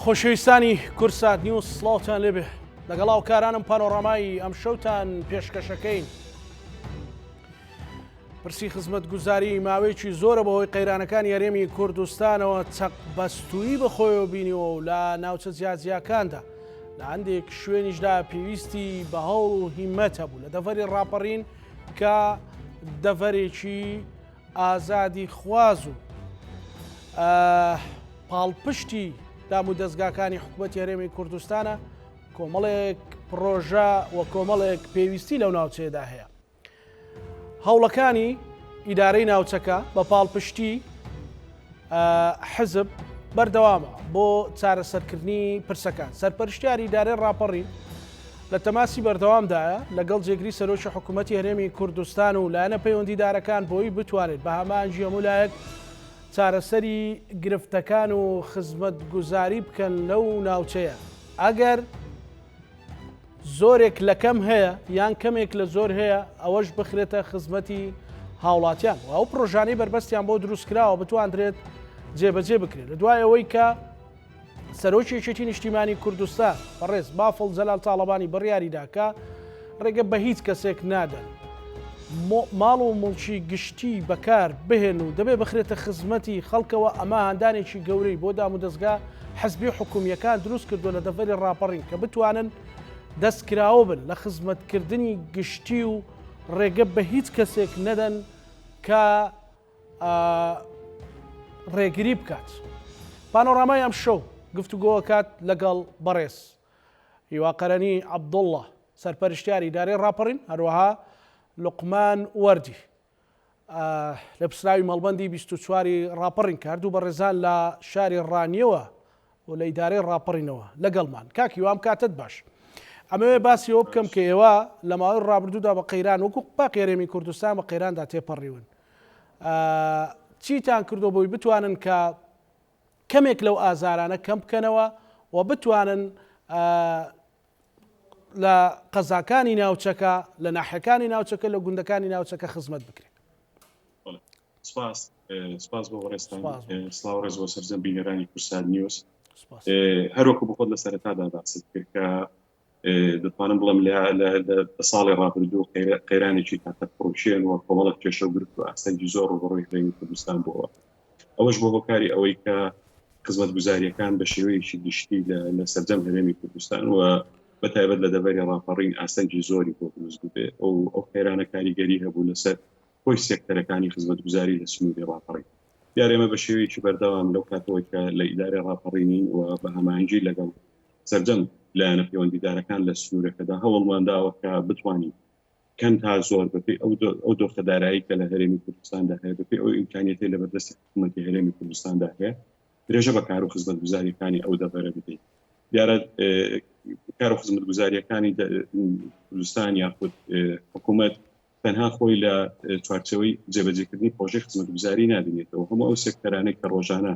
خۆشەویستانی کوردسات نیوز سڵاوتان لێبێ لەگەڵ هاوکارانم پانۆرامای ئەمشەوتان پێشکەشەکەین. پرسی خزمەتگوزاری ماوەیەکی زۆرە بەهۆی قەیرانەکانی هەرێمی کوردستانەوە چەق بەستوویی بەخۆیەوە بینیوە و لە ناوچە جیاجیاکاندا لە هەندێک شوێنیشدا پێویستی بە هەوڵ و هیمەت هەبوو لە دەڤەری ڕاپەڕین کە دەڤەرێکی ئازادی خواز و پاڵپشتی دام و دەستگاکانی حکوومەتی هەرێمی کوردستانە کۆمەڵێک پڕۆژە و کۆمەڵێک پێویستی لەو ناوچەیەدا هەیە. هەوڵەکانی ئیدارەی ناوچەکە بە پاڵپشتی حزب بەردەوامە بۆ چارەسەرکردنی پرسەکان. سەرپەرشتیاری ئیدارەی ڕاپەڕین لە تەماسی بەردەوامدایە لەگەڵ جێگری سەرۆکی حکوومەتی هەرێمی کوردستان و لایەنە پەیوەندیدارەکان بۆی بتوانێت بە هەماهەنگی هەموو لایەک چارەسەری گرفتەکان و خزمەتگوزاری بکەن لەو ناوچەیە ئەگەر زۆرێک لە کەم هەیە یان کەمێک لە زۆر هەیە ئەوەش بخرێتە خزمەتی هاوڵاتیان و ئەو پرۆژانەی بەربەستیان بۆ دروستکراوە بتواندرێت جێبەجێ بکرێت لە دوای ئەوەی کە سەرۆکی یەکێتی نیشتیمانی کوردستان بەڕێز بافڵ جەلال تاڵەبانی بڕیاریدا کە ڕێگە بە هیچ کەسێک نادەن ماڵ و موڵکی گشتی بەکار بهێن و دەبێ بخرێتە خزمەتی خەڵکەوە، ئەمە هاندانێکی گەورەی بۆ دامودەزگا حزبی و حکومییەکان دروست کردووە لە دەڤەری ڕاپەڕین کە بتوانن دەست کراوە بن لە خزمەتکردنی گشتی و ڕێگە بە هیچ کەسێک نەدەن کە ڕێگری بکات. پانۆرامای ئەمشەو گفتوگۆکات لەگەڵ بەڕێز هیوا قەرەنی عەبدوڵڵا، سەرپەرشتیاری ئیدارەی ڕاپەڕین، هەروەها لوقمان وەردی، لێپرسراوی مەڵبەندی 24 ی ڕاپەڕین کە هەردوو بەڕێزان لە شاری ڕانیەوە و لە ئیدارەی ڕاپەڕینەوە لەگەڵمان. کاک هیوا ئەم کاتەت باش. ئەمەوێ باسی ئەوە بکەم کە ئێوە لە ماوەی ڕابردوودا بە قەیران وەکو باقی هەرێمی کوردستان بە قەیراندا تێپەڕیون. چیتان کردووە بۆی بتوانن کە کەمێک لەو ئازارانە کەم بکەنەوە و بتوانن لە قەزاکانی ناوچەکە لە ناحەکانی ناوچەکە لە گوندەکانی ناوچەکە خزمەت بکرێت. سپاس سپاس بۆ بەڕێزتان سڵاو ڕێز بۆ سەرجەم بینەرانی کوردسات نیوز هەروەکو بخۆت لە سەرەتادا باست کرد کە دەتوانم بڵێم لە ساڵی ڕابردوو قەیرانێکی تاقەت پڕوکێن و کۆمەڵێک کێشە و گرفت و ئاستەنگی زۆر ڕووبەڕووی هەرێمی کوردستان بووەوە. ئەوەش بۆ هۆکاری ئەوەی کە خزمەتگوزارییەکان بە شێوەیەکی گشتی لە سەرجەم هەرێمی کوردستان و بە تایبەت لە دەڤەری ڕاپەڕین ئاستەنگی زۆری بۆ دروست ببێ ئەو ئەو قەیرانە کاریگەری هەبوو لەسەر کۆی سێکتەرەکانی خزمەتگوزاری لە سنووری ڕاپەڕین. دیارە ئێمە بە شێوەیەکی بەردەوام لەو کاتەوەی کە لە ئیدارەی ڕاپەڕینین و بە هەماهەنگی لەگەڵ سەرجەم لایەنە پەیوەندیدارەکان لە سنوورەکەدا هەوڵمان داوە کە بتوانین کەم تا زۆر بەپێی ئەو دۆخە دارایی کە لە هەرێمی کوردستاندا هەیە بەپێی ئەو ئیمکانیەتەی لە بەردەستی حکوومەتی هەرێمی کوردستاندا هەیە درێژە بە کار و خزمەتگوزاریەکانی ئەو دەڤەرە بدەین دیارە کار و خزمەتگوزاریەکانی کوردستان یاخود حکوومەت تەنها خۆی لە چوارچێوەی جێبەجێکردنی پرۆژەی خزمەتگوزاری نابینێتەوە هەموو ئەو سێکتەرانەی کە ڕۆژانە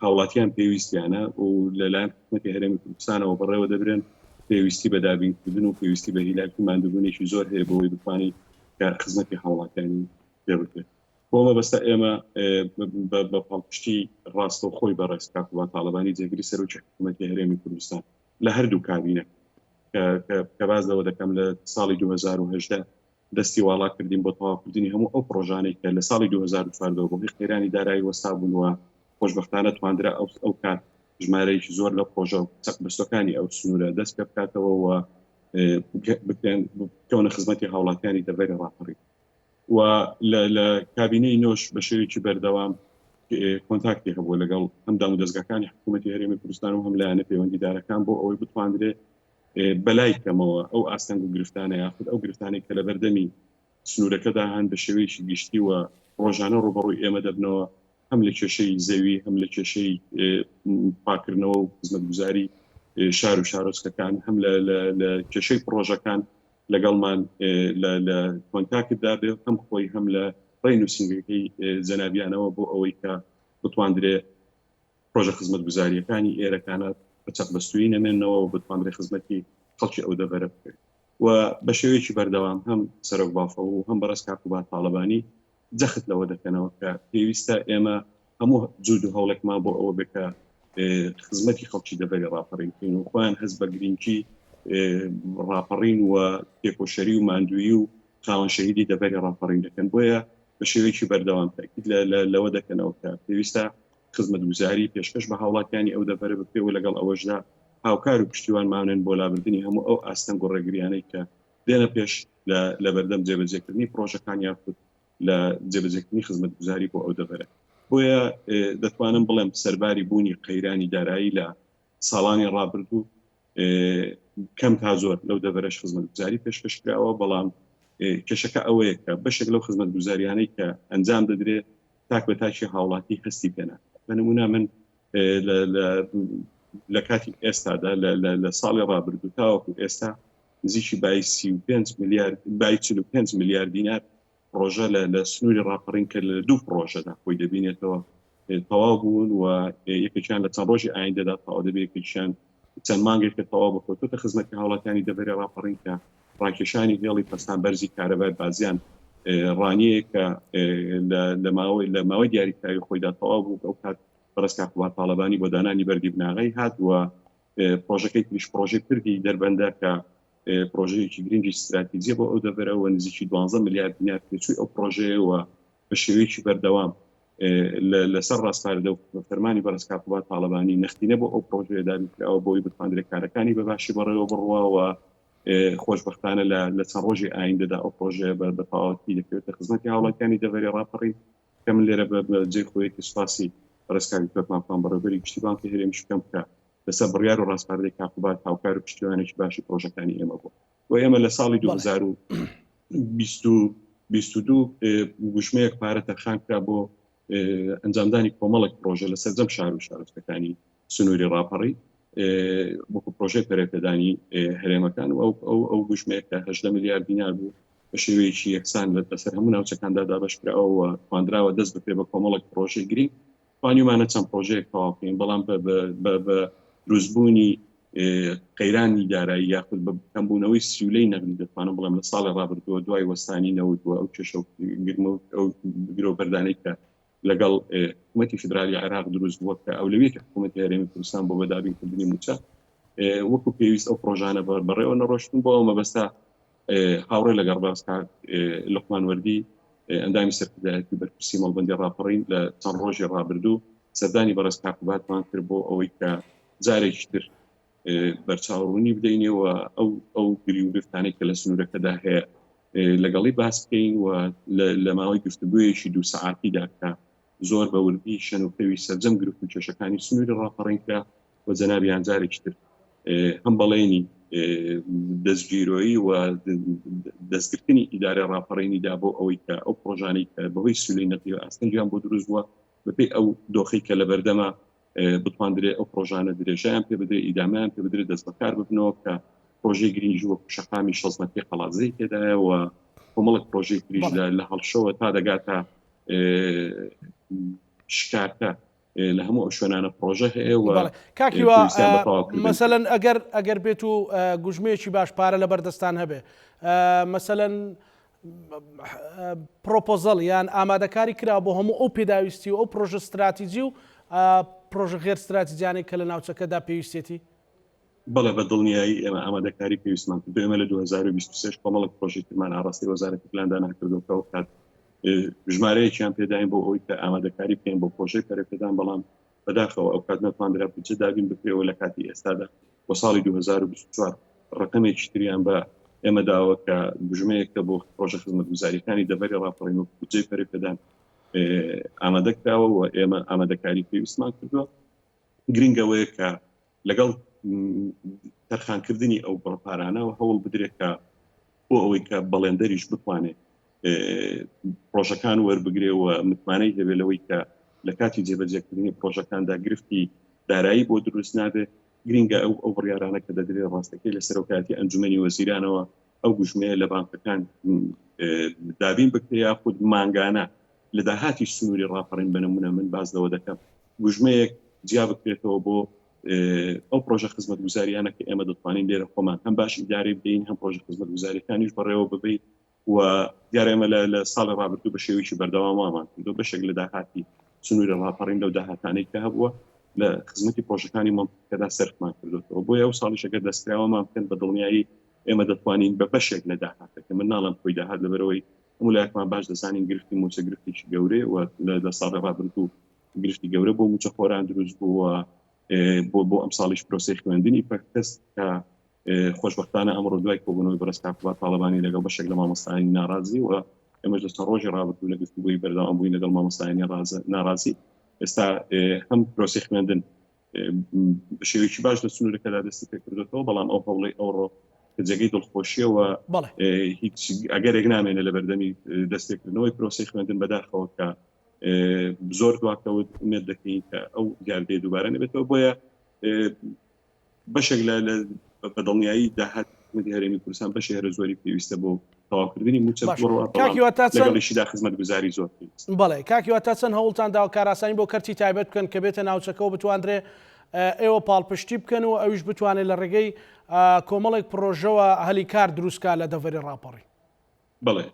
هاوڵاتیان پێویستیانە و لەلایەن حکوومەتی هەرێمی کوردستانەوە بەڕێوە دەبرێن پێویستی بە دابینکردن و پێویستی بە هیلاکی ماندووبوونێکی زۆر هەیە بۆی بتوانانی کە خزمەتی هاوڵاتیانی پێ بکرێت بۆ مەبەستە ئێمە بە پاڵپشتی ڕاستەوخۆی بەڕێز کاک قوباد تاڵەبانی جێگری سەرۆکی حکوومەتی هەرێمی کوردستان لە هەردوو کابینە کە باس لەوە دەکەم لە ساڵی 2018 دەستی واڵا کردین بۆ تەواوکردنی هەموو ئەو پڕۆژانەی کە لە ساڵی 2014 بەهۆی قەیرانی دارایی وەستابوون و خۆشبەختانە تواندرا ئەو ئەو کات ژمارەیەکی زۆر لە پڕۆژە و چەقبەستوەکانی ئەو سنوورە دەست پێ بکاتەوە و بکرێن بکەونە خزمەتی هاوڵاتیانی دەڤەری ڕاپەڕین. و لە کابینەی نۆش بە شێوەیەکی بەردەوام کۆنتاکتی هەبووە لەگەڵ هەم دامودەزگاکانی حکوومەتی هەرێمی کوردستان و هەم لایەنە پەیوەندیدارەکان بۆ ئەوەی بتواندرێ بەلای کەمەوە ئەو ئاستەنگ و گرفتانە یاخود ئەو گرفتانەی کە لە بەردەمی سنوورەکەدا هەن بە شێوەیەکی گشتی و ڕۆژانە ڕووبەڕووی ئێمە دەبنەوە هەم لە کێشەی زەوی هەم لە کێشەی پاکردنەوە و خزمەتگوزاری شار و شارۆچکەکان هەم لە کێشەی پڕۆژەکان لەگەڵمان لە کۆنتاکتدا بێ هەم خۆی هەم لە ڕێی نووسینگەکەی جەنابیانەوە بۆ ئەوەی کە بتواندرێ پرۆژە خزمەتگوزارییەکانی ئێرەکانە بە چەقبەستوویی نەمێننەوە و بتواندرێ خزمەتی خەڵکی ئەو دەڤەرە بکرێت و بە شێوەیەکی بەردەوام هەم سەرۆک بافڵ و هەم بەڕێز کاک قوباد تاڵەبانی جەخت لەوە دەکەنەوە کە پێویستە ئێمە هەموو جوود و هەوڵێکمان بۆ ئەوە بێ کە. خزمەتی خەڵکی دەڤەری ڕاپەڕین بکەین و خۆیان هەست بە گرینگی ڕاپەڕین و تێکۆشەری و ماندوویی و خاوەن شەهیدی دەڤەری ڕاپەڕین دەکەن بۆیە بە شێوەیەکی بەردەوام تاکید لەوە دەکەنەوە کە پێویستە خزمەتگوزاری پێشکەش بە هاوڵاتیانی ئەو دەڤەرە بکرێ و لەگەڵ ئەوەشدا هاوکار و پشتیوانمانن بۆ لابردنی هەموو ئەو ئاستەنگ و ڕێگریانەی کە دێنە پێش لە بەردەم جێبەجێکردنی پڕۆژەکان یاخود لە جێبەجێکردنی خزمەتگوزاری بۆ ئەو دەڤەرە. بۆیە دەتوانم بڵێم سەرباری بوونی قەیرانی دارایی لە ساڵانی ڕابردوو کەم تا زۆر لەو دەڤەرەش خزمەتگوزاری پێشکەش کراوە، بەڵام کێشەکە ئەوەیە کە بەشێک لەو خزمەتگوزاریانەی کە ئەنجام دەدرێت تاک بە تاکی هاوڵاتی هەستی پێ ناکات. بە نمونە من لە کاتی ئێستادا لە ساڵی ڕابردوو تاوەکو ئێستا نزیکی بای 35 ملیار بای 45 ملیار دینار پڕۆژە لە لە سنووری ڕاپەڕین کە لە دوو پڕۆژەدا خۆی دەبینێتەوە تەواو بوون و یەکێکیان لە چەند ڕۆژی ئایندەدا تەواو دەبێت یەکێکیان چەند مانگێک کە تەواو بکەوتۆتە خزمەتی هاوڵاتیانی دەڤەری ڕاپەڕین کە ڕاکێشانی هێڵی پەستان بەرزی کارەبای بازیان ڕانیەیە کە لە ماوەی لە ماوەی دیاریکراوی خۆیدا تەواو بوو ئەو کات بەڕێز کاک قوباد تاڵەبانی بۆ دانانی بەردی بناغەی هات و پرۆژەکەی تریش پرۆژەی پردی دەربەندە کە پرۆژەیەکی گرنگی ستراتیجیە بۆ ئەو دەڤەرە و نزیکی 12 ملیار دینار تێچووی ئەو پرۆژەیە و بە شێوەیەکی بەردەوام لەسەر ڕاسپاردە و فەرمانی بەڕێز کاک قوباد تاڵەبانی نەختینە بۆ ئەو پرۆژەیە دابین کراوە بۆی بتواندرێت کارەکانی بە باشی بەڕێوە بڕوا و خۆشبەختانە لە چەند ڕۆژی ئایندەدا ئەو پرۆژەیە بە تەواوەتی دەکەوێتە خزمەتی هاوڵاتیانی دەڤەری ڕاپەڕین کە من لێرە بە جێی خۆیەتی سوپاسی بەڕێز کاک دکتۆر مافان بەڕێوەبەری گشتی بانکی هەرێمیش بکەم کە لەسەر بڕیار و ڕاسپاردەی کاک قوباد هاوکار و پشتیوانێکی باشی پرۆژەکانی ئێمە بووە و ئێمە لە ساڵی 2022 گوشمەیەک پارە تەرخان کرا بۆ ئەنجامدانی کۆمەڵێک پرۆژە لە سەرجەم شار و شارۆچکەکانی سنووری ڕاپەڕی وەکو پرۆژەی پەرەپێدانی هەرێمەکان و ئەو ئەو گوشمەیە کە 18 ملیار دینار بوو بە شێوەیەکی یەکسان لە بەسەر هەموو ناوچەکاندا دابەش کراوە و تواندراوە دەست بکرێت بە کۆمەڵێک پرۆژەی گرنگ توانیومانە چەند پرۆژەیەک تەواو بکەین بەڵام بە دروستبوونی قەیرانی دارایی یاخود بە کەمبوونەوەی سیولەی نەقدی دەتوانم بڵێم لە ساڵی ڕابردووە دوای وەستانی نەوت و ئەو کێشە و گرمە و ئەو گرۆ بەردانەی کە لەگەڵ حکوومەتی فیدرالی عێراق دروست بووە کە ئەولەویەتی حکوومەتی هەرێمی کوردستان بۆ بە دابینکردنی مووچە وەکو پێویست ئەو پرۆژانە بەڕێوە نەڕۆشتن بۆ ئەو مەبەستە هاوڕێ لەگەڵ بەڕێز کاک لوقمان وەردی ئەندامی سەرکردایەتی بەرپرسی مەڵبەندی ڕاپەڕین لە چەند ڕۆژی ڕابردوو سەردانی بەڕێز کاک قوبادمان کرد بۆ ئەوەی کە جارێکی تر بەرچاوڕوونی بدەینێ و ئەو ئەو گری و گرفتانەی کە لە سنوورەکەدا هەیە لەگەڵی باس بکەین و لە ماوەی گفتوگویەکی دوو سەعاتیدا کە زۆر بە وردی شەن و پێوی سەرجەم گرفت و کێشەکانی سنووری ڕاپەڕین کرا و جەنابیان جارێکی تر هەم بەڵێنی دەستگیرۆیی و دەستگرتنی ئیدارە ڕاپەڕینی دا بۆ ئەوەی کە ئەو پرۆژانەی کە بەهۆی سولەی نەقلی و ئاستەنگیان بۆ دروست بووە بەپێی ئەو دۆخی کە لە بەردەمە بتواندرێ ئەو پرۆژانە درێژەیان پێ بدرێ ئیدامیان پێ بدرێت دەست بەکار ببنەوە کە پرۆژەی گرنگی وەکو شەقامی 6 مەتری قەڵادزەی تێدایە و کۆمەڵک پرۆژەی تریش لە هەڵشەوە تا دەگاتە شکارتە لە هەموو ئەو شوێنانە پرۆژە هەیە و کاک هیوا مەسەلەن ئەگەر ئەگەر بێت و گوژمەیەکی باش پارە لە بەردەستان هەبێ مەسەلەن پرۆپۆزەڵ یان ئامادەکاری کرا بۆ هەموو ئەو پێداویستی و ئەو پرۆژە ستراتیجی و پرۆژە غێر ستراتیجیانەی کە لە ناوچەکەدا پێویستێتی؟ بەڵێ بە دڵنیایی ئێمە ئامادەکاری پێویستمان کردو ئێمە لە 2023 کۆمەڵک پرۆژەی ترمان ئاڕاستەی وەزارەتی پلاندانان کردو کە ئەو کات ژمارەیەکیان پێداین بۆ ئەوەی کە ئامادەکاری بکەین بۆ پرۆژەی پەرەپێدان بەڵام بەداخەوە ئەو کات نەتواندرا بودجە دابین بکرێەوە لە کاتی ئێستادا بۆ ساڵی 2024 ڕقەمێکی تریان بە ئێمە داوە کە گوژمەیەکە بۆ پرۆژە خزمەتگوزاریەکانی دەڤەری ڕاپەڕین و بودجەی پەرەپێدان ئامادە کراوە و ئێمە ئامادەکاری پێویستمان کردووە گرنگەوەیە کە لەگەڵ تەرخانکردنی ئەو بڕە پارانەوە هەوڵ بدرێت کە بۆ ئەوەی کە بەڵێندەریش بتوانێت پرۆژەکان وەربگرێ و متمانەی هەبێ لەوەی کە لە کاتی جێبەجێکردنی پرۆژەکاندا گرفتی دارایی بۆ دروست نابێت گرنگە ئەو ئەو بڕیارانە کە دەدرێت ڕاستەکەی لە سەرۆکایەتی ئەنجومەنی وەزیرانەوە ئەو گوژمەیە لە بانکەکان دابین بکرێ یاخود مانگانە لە داهاتی سنووری ڕاپەڕین بە نمونە من باس لەوە دەکەم گوژمەیەک جیا بکرێتەوە بۆ ئەو پرۆژە خزمەتگوزاریانە کە ئێمە دەتوانین لێرە خۆمان هەم باش ئیدارەی بدەین هەم پرۆژە خزمەتگوزاریەکانیش بەڕێوە ببەین و دیارە ئێمە لە ساڵی ڕابردوو بە شێوەیەکی بەردەوام وامان کردو بەشێک لە داهاتی سنووری ڕاپەڕین لەو داهاتانەی کە هەبووە. لە خزمەتی پرۆژەکانی مەنتیقەکەدا سەرفمان کردوێتەوە. بۆیە ئەو ساڵیش ئەگەر دەستکراوەمان بکەن بە دڵنیایی ئێمە دەتوانین بە بەشێک لە داهاتەکە، من ناڵێم کۆی داهات، لەبەرئەوەی هەموو لایەکمان باش دەزانین گرفتی مووچە گرفتێکی گەورەیە و لە ساڵی ڕابردوو گرفتی گەورە بۆ مووچەخۆران دروست بوو و بۆ ئەم ساڵیش پرۆسەی خوێندنی پەکخست کە خۆشبەختانە ئەمڕۆ دوای کۆبوونەوەی بەڕێز کاک قوباد تاڵەبانی لەگەڵ بەشێک لە مامۆستایانی ناڕازی و ئێمەش لە چەند ڕۆژی ڕابردوو لە گفتوگۆی بەردەوام بووین لەگەڵ مامۆستایانی ناڕازی، ئێستا هەم پرۆسەی خوێندن بە شێوەیەکی باش لە سنوورەکەدا دەستی پێکردوێتەوە، بەڵام ئەو هەوڵەی ئەوڕۆ کە جێگەی دڵخۆشیەوە هیچ ئەگەرێک نامێنێ لە بەردەمی دەستپێکردنەوەی پرۆسەی خوێندن، بەداخەوە کە زۆر دواکەوت. ئومێد دەکەین کە ئەو دیاردەیە دووبارە نەبێتەوە. بۆیە بەشێک لە بە دڵنیایی داهات حکوومەتی هەرێمی کوردستان بەشی هەرە زۆری پێویستە بۆ تەواوکردنی مووچە بڕوا، لەگەڵیشیدا خزمەتگوزاری زۆر پێویستە. بەڵێ کاک هیوا، تا چەند هەوڵتان داوە کارئاسانی بۆ کەرتی تایبەت بکەن کە بێتە ناوچەکەوە بتواندرێ ئێوە پاڵپشتی بکەن و ئەویش بتوانێت لە ڕێگەی کۆمەڵێک پڕۆژەوە هەلی کار دروست کا لە دەڤەری ڕاپەڕین؟ بەڵێ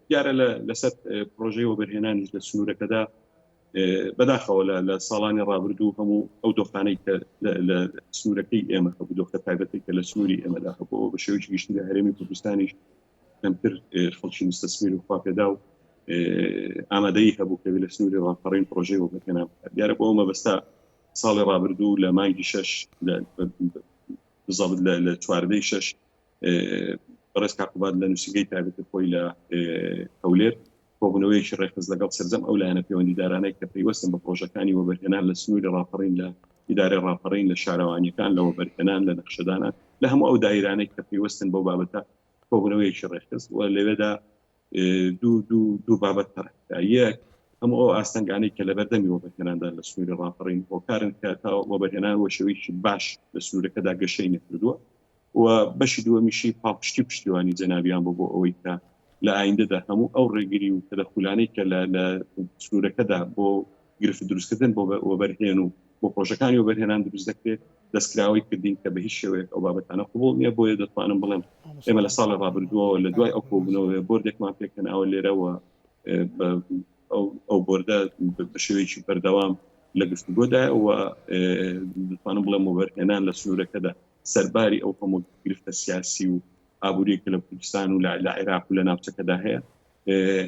دیارە لەسەر پرۆژەی وەبەرهێنانیش لە سنوورەکەدا بەداخەوە لە ساڵانی ڕابردوو هەموو ئەو دۆخانەی کە لە سنوورەکەی ئێمە هەبوو، دۆخە تایبەتی کە لە سنووری ئێمەدا هەبوو، بە شێوەیەکی گشتی لە هەرێمی کوردستانیش کەمتر خەڵکی مستەسمیر و خواپێدا و ئامادەی هەبوو کە لە سنووری ڕاپەڕین پرۆژەی وەبەرهێنان بکات. دیارە بۆ ئەو مەبەستە ساڵی ڕابردوو لە مانگی شەش، بزەبت لە چواردەی شەش، بەڕێز کاک قوباد لە نووسینگەی تایبەتی خۆی لە هەولێر کۆبوونەوەیەکی ڕێکخست لەگەڵ سەرجەم ئەو لایەنە پەیوەندیدارانەی کە پەیوەستن بە پڕۆژەکانی وەبەرهێنان لە سنووری ڕاپەڕین، لە ئیدارەی ڕاپەڕین، لە شارەوانییەکان، لە وەبەرهێنان، لە نەخشەدانان، لە هەموو ئەو دایرانەی کە پەیوەستن بەو بابەتە کۆبوونەوەیەکی ڕێکخست و لەوێدا دوو بابەت تەرح کرا. یەک، هەموو ئەو ئاستەنگانەی کە لەبەردەمی وەبەرهێناندا لە سنووری ڕاپەڕین هۆکارن کە تا وەبەرهێنان وە شێوەیەکی باش لە سنوورەکەدا گەشەی نەکردووە، و بەشی دووەمیشی پاڵپشتی و پشتیوانی جەنابیان بوو بۆ ئەوەی کە لە ئایندەدا هەموو ئەو ڕێگری و تەدەخولانەی کە لە سنوورەکەدا بۆ گرفت دروستکردن بۆ وەبەرهێن و بۆ پرۆژەکانی وەبەرهێنان دروست دەکرێت دەستکراوەی کردین کە بە هیچ شێوەیەک ئەو بابەتانە قبوڵ نییە. بۆیە دەتوانم بڵێم ئێمە لە ساڵی ڕابردووەوە لە دوای ئەو کۆبوونەوەیە بۆردێکمان پێکهێناوە لێرەوە، ئەو بۆردە بە شێوەیەکی بەردەوام لە گفتوگۆدایە و دەتوانم بڵێم وەبەرهێنان لە سنوورەکەدا سەرباری ئەو هەموو گرفتە سیاسی و ئابووریە کە لە کوردستان و لە عێراق و لە ناوچەکەدا هەیە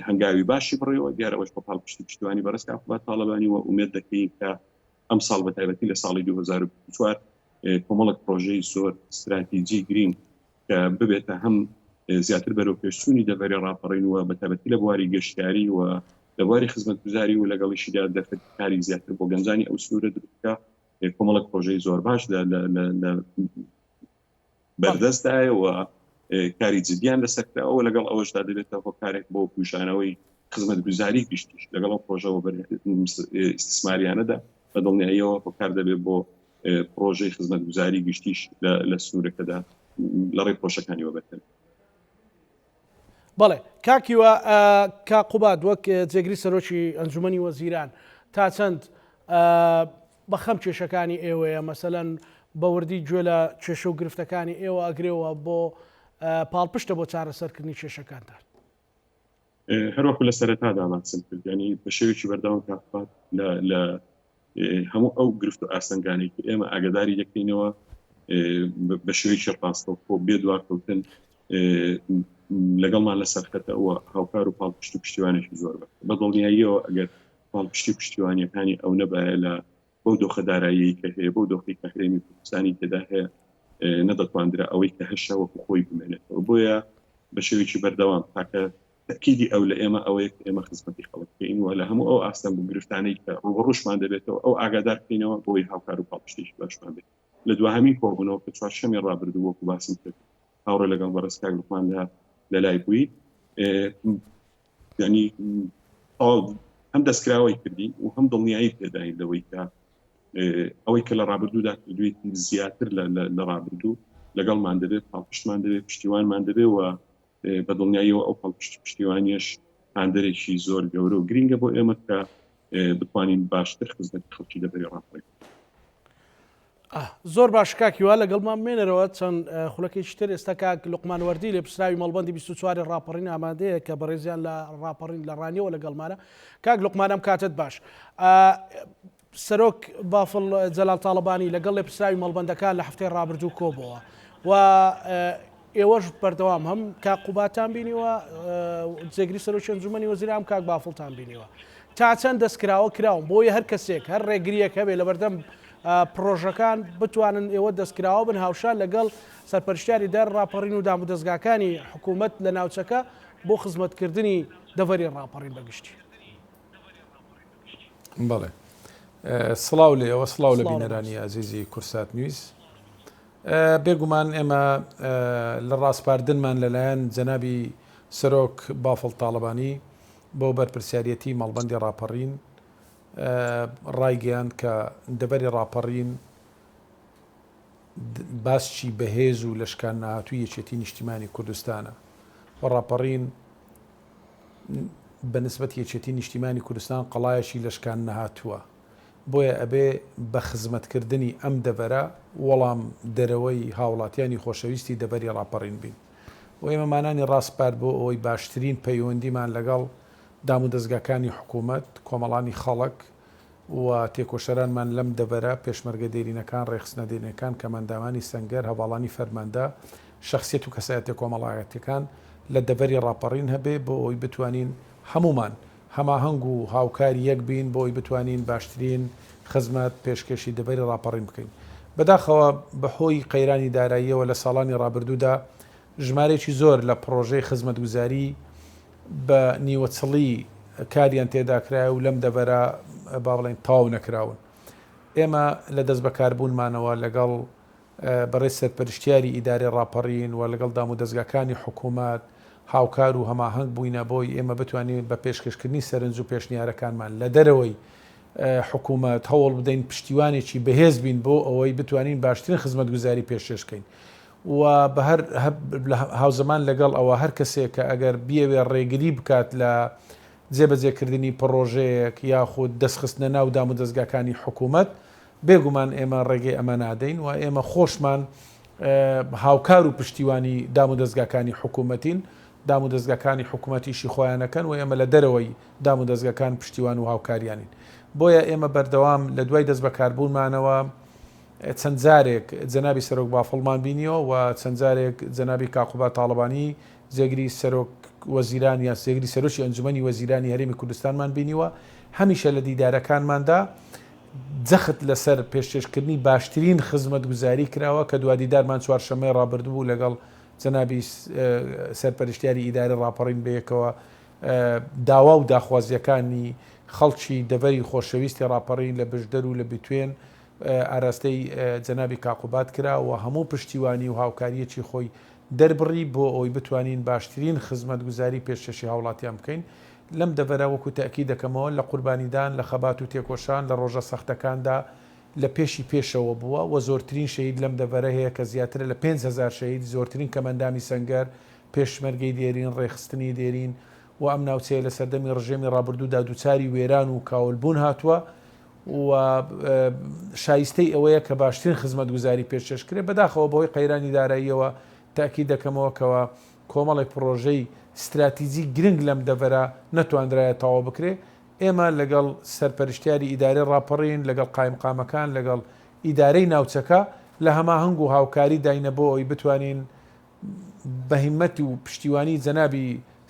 هەنگاوی باشی بڕیەوە. دیارە ئەوەش بە پاڵپشتی پشتیوانی بەڕێز کاک قوباد تاڵەبانی و ئومێد دەکەین کە ئەم ساڵ بە تایبەتی لە ساڵی 2024 کۆمەڵک پرۆژەی زۆر ستراتیجی گرینگ کە ببێتە هەم زیاتر بەرەو پێشچوونی دەڤەری ڕاپەڕین و بە تایبەتی لە بواری گەشتیاری و لە بواری خزمەتگوزاری و لەگەڵیشیدا دەرفەتی کاری زیاتر بۆ گەنجانی ئەو سنوورە دروست بکا، کۆمەڵک پرۆژەی زۆر باش لە بەردەستدایە و کاری جدیان لەسەر کراوە. لەگەڵ ئەوەشدا دەبێتە هۆکارێک بۆ بوژانەوەی خزمەتگوزاری گشتیش لەگەڵ ئەو پرۆژە ئیستیسماریانەدا بە دڵنیاییەوە هۆکار دەبێت بۆ پرۆژەی خزمەتگوزاری گشتیش لە سنوورەکەدا لە ڕێی پرۆژەکانی وەبەرهێنان. بەڵێ کاک هیوا، کاک قوباد وەک جێگری سەرۆکی ئەنجومەنی وەزیران تا چەند بە خەم کێشەکانی ئێوەیە، مەسەلەن بە وردی گوێ لە کێشە و گرفتەکانی ئێوە ئەگرێەوە بۆ پاڵپشتە بۆ چارەسەرکردنی کێشەکانتان؟ هەروەکو لە سەرەتادا باسم کرد، ینی بە شێوەیەکی بەردەوام کاک قوباد لە هەموو ئەو گرفت و ئاستەنگانەی کە ئێمە ئاگداری دەکەینەوە بە شێوەیەکی ڕاستەوخۆ بێ دواکەوتن لەگەڵمان لە سەرخەتە و هاوکار و پاڵپشت و پشتیوانێکی زۆر بە بە دڵنیاییەوە ئەگەر پاڵپشتی و پشتیوانیەکانی ئەو نەبایە لە بەو دۆخە دارایی کە هەیە، بەو دۆخی کە هەرێمی کوردستانی تێدا هەیە، نەدەتواندرا ئەوەی کە هەشە وەکو خۆی بمێنێتەوە. بۆیە بە شێوەیەکی بەردەوام تاکە تەئکیدی ئەو لە ئێمە ئەوەیە کە ئێمە خزمەتی خەڵک بکەین و لە هەموو ئەو ئاستەنگ و گرفتانەی کە ڕووبەڕووشمان دەبێتەوە ئەو ئاگادار بکەینەوە بۆی هاوکار و پاڵپشتێکی باشمان بێت. لە دواهەمین کۆبوونەوە کە چوارشەمی ڕابردوو وەکو باسم کرد هاوڕێ لەگەڵ بەڕێز کاک لوقمان لە لەلای بووی، یعنی هەم دەستکراوەی کردین و هەم دڵنیایی پێداین لەوەی کە ئەوەی کە لە ڕابردوودا کردوویەتی زیاتر لە ڕابردوو لەگەڵمان دەبێت، پاڵپشتمان دەبێت، پشتیوانمان دەبێت و بە دڵنیاییەوە ئەو پاڵپشتی پشتیوانیەش هاندەرێکی زۆر گەورە و گرینگە بۆ ئێمە کە بتوانین باشتر خزمەتی خەڵکی دەڤەری ڕاپەڕین. زۆر باش کاک هیوا لەگەڵمان بمێنەرەوە چەند خولەکێکی تر. ئێستا کاک لوقمان وەردی لێپرسراوی مەڵبەندی 24 ڕاپەڕین ئامادەیە کە بەڕێزیان لە ڕاپەڕین لە ڕانیەوە لەگەڵمانە. کاک لوقمان ئەم کاتت باش. سەرۆک بافڵ جەلال تاڵەبانی لەگەڵ لێپرسراوی مەڵبەندەکان لە هەفتەی ڕابردوو کۆبۆوە و ئێوەش بەردەوام هەم کاک قوبادتان بینیوە جێگری سەرۆکی ئەنجومەنی وەزیران کاک بافڵتان بینیوە تا چەند دەستکراوە کراون بۆیە هەر کەسێک هەر ڕێگریەک هەبێ لەبەردەم پرۆژەکان بتوانن ئێوە دەستکراوە بن هاوشان لەگەڵ سەرپەرشتیاری دار ڕاپەڕین و دامودەزگاکانی حکوومەت لە ناوچەکە بۆ خزمەتکردنی دەڤەری ڕاپەڕین بەگشتی. بەڵێ سڵاو لە ئێوە سڵاو لە بینەرانی ئازیزی کورسات نیوز بێگومان ئێمە لە ڕاسپاردنمان لەلایەن جەنابی سەرۆک بافڵ تاڵەبانی بۆ بەرپرسیارەتی مەڵبەندی ڕاپەڕین ڕایگەیاند کە دەبەری ڕاپەڕین باسکی بەهێز و لەشکان نەهاتووی یەکێتی نیشتیمانی کوردستانە و ڕاپەڕین بە نسبەت یەکێتی نیشتیمانی کوردستان قەڵایەکی لەشکان نەهاتووە بۆیە ئەبێ بە خزمەت کردنی ئەم دەڤەرە وەڵام دەرەوەی هاوڵاتیانی خۆشەویستی دەڤەری ڕاپەڕین بین و ئێمە مانانی ڕاسپارد بۆ ئەوەی باشترین پەیوەندیمان لەگەڵ دامودەزگاکانی حکوومەت، کۆمەڵانی خەڵک و تێکۆشەرانمان لەم دەڤەرە، پێشمەرگە دێرینەکان، ڕێکخستنە دێرینەکان، کەمئەندامانی سەنگەر، هەڤاڵانی فەرماندە، شەخسیەت و کەسایەتیە کۆمەڵایەتیەکان لە دەڤەری ڕاپەڕین هەبێ بۆ ئەوەی بتوانین هەموومان هەماهەنگ و هاوکاری یەک بین بۆ ئەوەی بتوانین باشترین خزمەت پێشکێشی دەڤەری ڕاپەڕین بکەین. بەداخەوە بە هۆی قەیرانی داراییەوە لە ساڵانی ڕابردوودا ژمارەیەکی زۆر لە پڕۆژەی خزمەتگوزاری بە نیوەچڵی کاریان تێدا کرایە و لەم دەڤەرە با بڵێین تەواو نەکراون. ئێمە لە دەستبەکاربوونمانەوە لەگەڵ بەڕێز سەرپەرشتیاری ئیدارەی ڕاپەڕین و لەگەڵ دامودەزگاکانی حکوومەت هاوکار و هەماهەنگ بووینە بۆی ئێمە بتوانین بە پێشکەشکردنی سەرنج و پێشنیارەکانمان لە دەرەوەی حکوومەت هەوڵ بدەین پشتیوانێکی بەهێز بین بۆ ئەوەی بتوانین باشترین خزمەتگوزاری پێشکێش بکەین. و بە هەر هاوزەمان لەگەڵ ئەوە هەر کەسێک کە ئەگەر بیەوێ ڕێگری بکات لە جێبەجێکردنی پڕۆژەیەک یاخود دەستخستنە ناو دامودەزگاکانی حکوومەت بێگومان ئێمە ڕێگەی ئەمە نادەین و ئێمە خۆشمان هاوکار و پشتیوانی دامودەزگاکانی حکوومەتین دامودەزگاکانی حکوومەت ئیشی خۆیانەکەن و ئێمە لە دەرەوەی دامودەزگاکان پشتیوان و هاوکاریانین بۆیە ئێمە بەردەوام لە دوای دەستبەکاربوونمانەوە چەند جارێک جەنابی سەرۆک بافڵمان بینیوە و چەند جارێک جەنابی کاک قوباد تاڵەبانی جێگری سەرۆک وەزیران یا جێگری سەرۆکی ئەنجومەنی وەزیرانی هەرێمی کوردستانمان بینیوە هەمیشە لە دیدارەکانماندا جەخت لەسەر پێشکێشکردنی باشترین خزمەتگوزاری کراوە کە دوادیدارمان چوارشەممەی ڕابردوو بوو لەگەڵ جەنابی سەرپەرشتیاری ئیدارەی ڕاپەڕین بەیەکەوە داوا و داخوازیەکانی خەڵکی دەڤەری خۆشەویستی ڕاپەڕین لە بژدەر و لە بتوێن ئاراستەی جەنابی کاک قوباد کرا و هەموو پشتیوانی و هاوکارییەکی خۆی دەربڕی بۆ ئەوەی بتوانین باشترین خزمەتگوزاری پێشکەشی هاوڵاتیان بکەین لەم دەڤەرە وەکو تەئکید دەکەمەوە لە قوربانیدان لە خەبات و تێکۆشان لە ڕۆژە سەختەکاندا لە پێشی پێشەوە بووە و زۆرترین شەهید لەم دەڤەرە هەیە کە زیاترە لە 5000 شەهید زۆرترین کەمئەندامی سەنگەر پێشمەرگەی دێرین ڕێکخستنی دێرین و ئەم ناوچەیە لە سەردەمی ڕژێمی ڕابردوودا دووچاری وێران و کاولبوون هاتووە و شایستەی ئەوەیە کە باشترین خزمەتگوزاری پێشکێش کرێت، بەداخەوە بەهۆی قەیرانی داراییەوە تەئکید دەکەمەوە کەوا کۆمەڵێک پڕۆژەی ستراتیجی گرنگ لەم دەڤەرە نەتواندرایە تەواو بکرێ، ئێمە لەگەڵ سەرپەرشتیاری ئیدارەی ڕاپەڕین، لەگەڵ قایمقامەکان، لەگەڵ ئیدارەی ناوچەکە لە هەماهەنگ و هاوکاری داینە بۆ ئەوەی بتوانین بە هیمەت و پشتیوانی جەنابی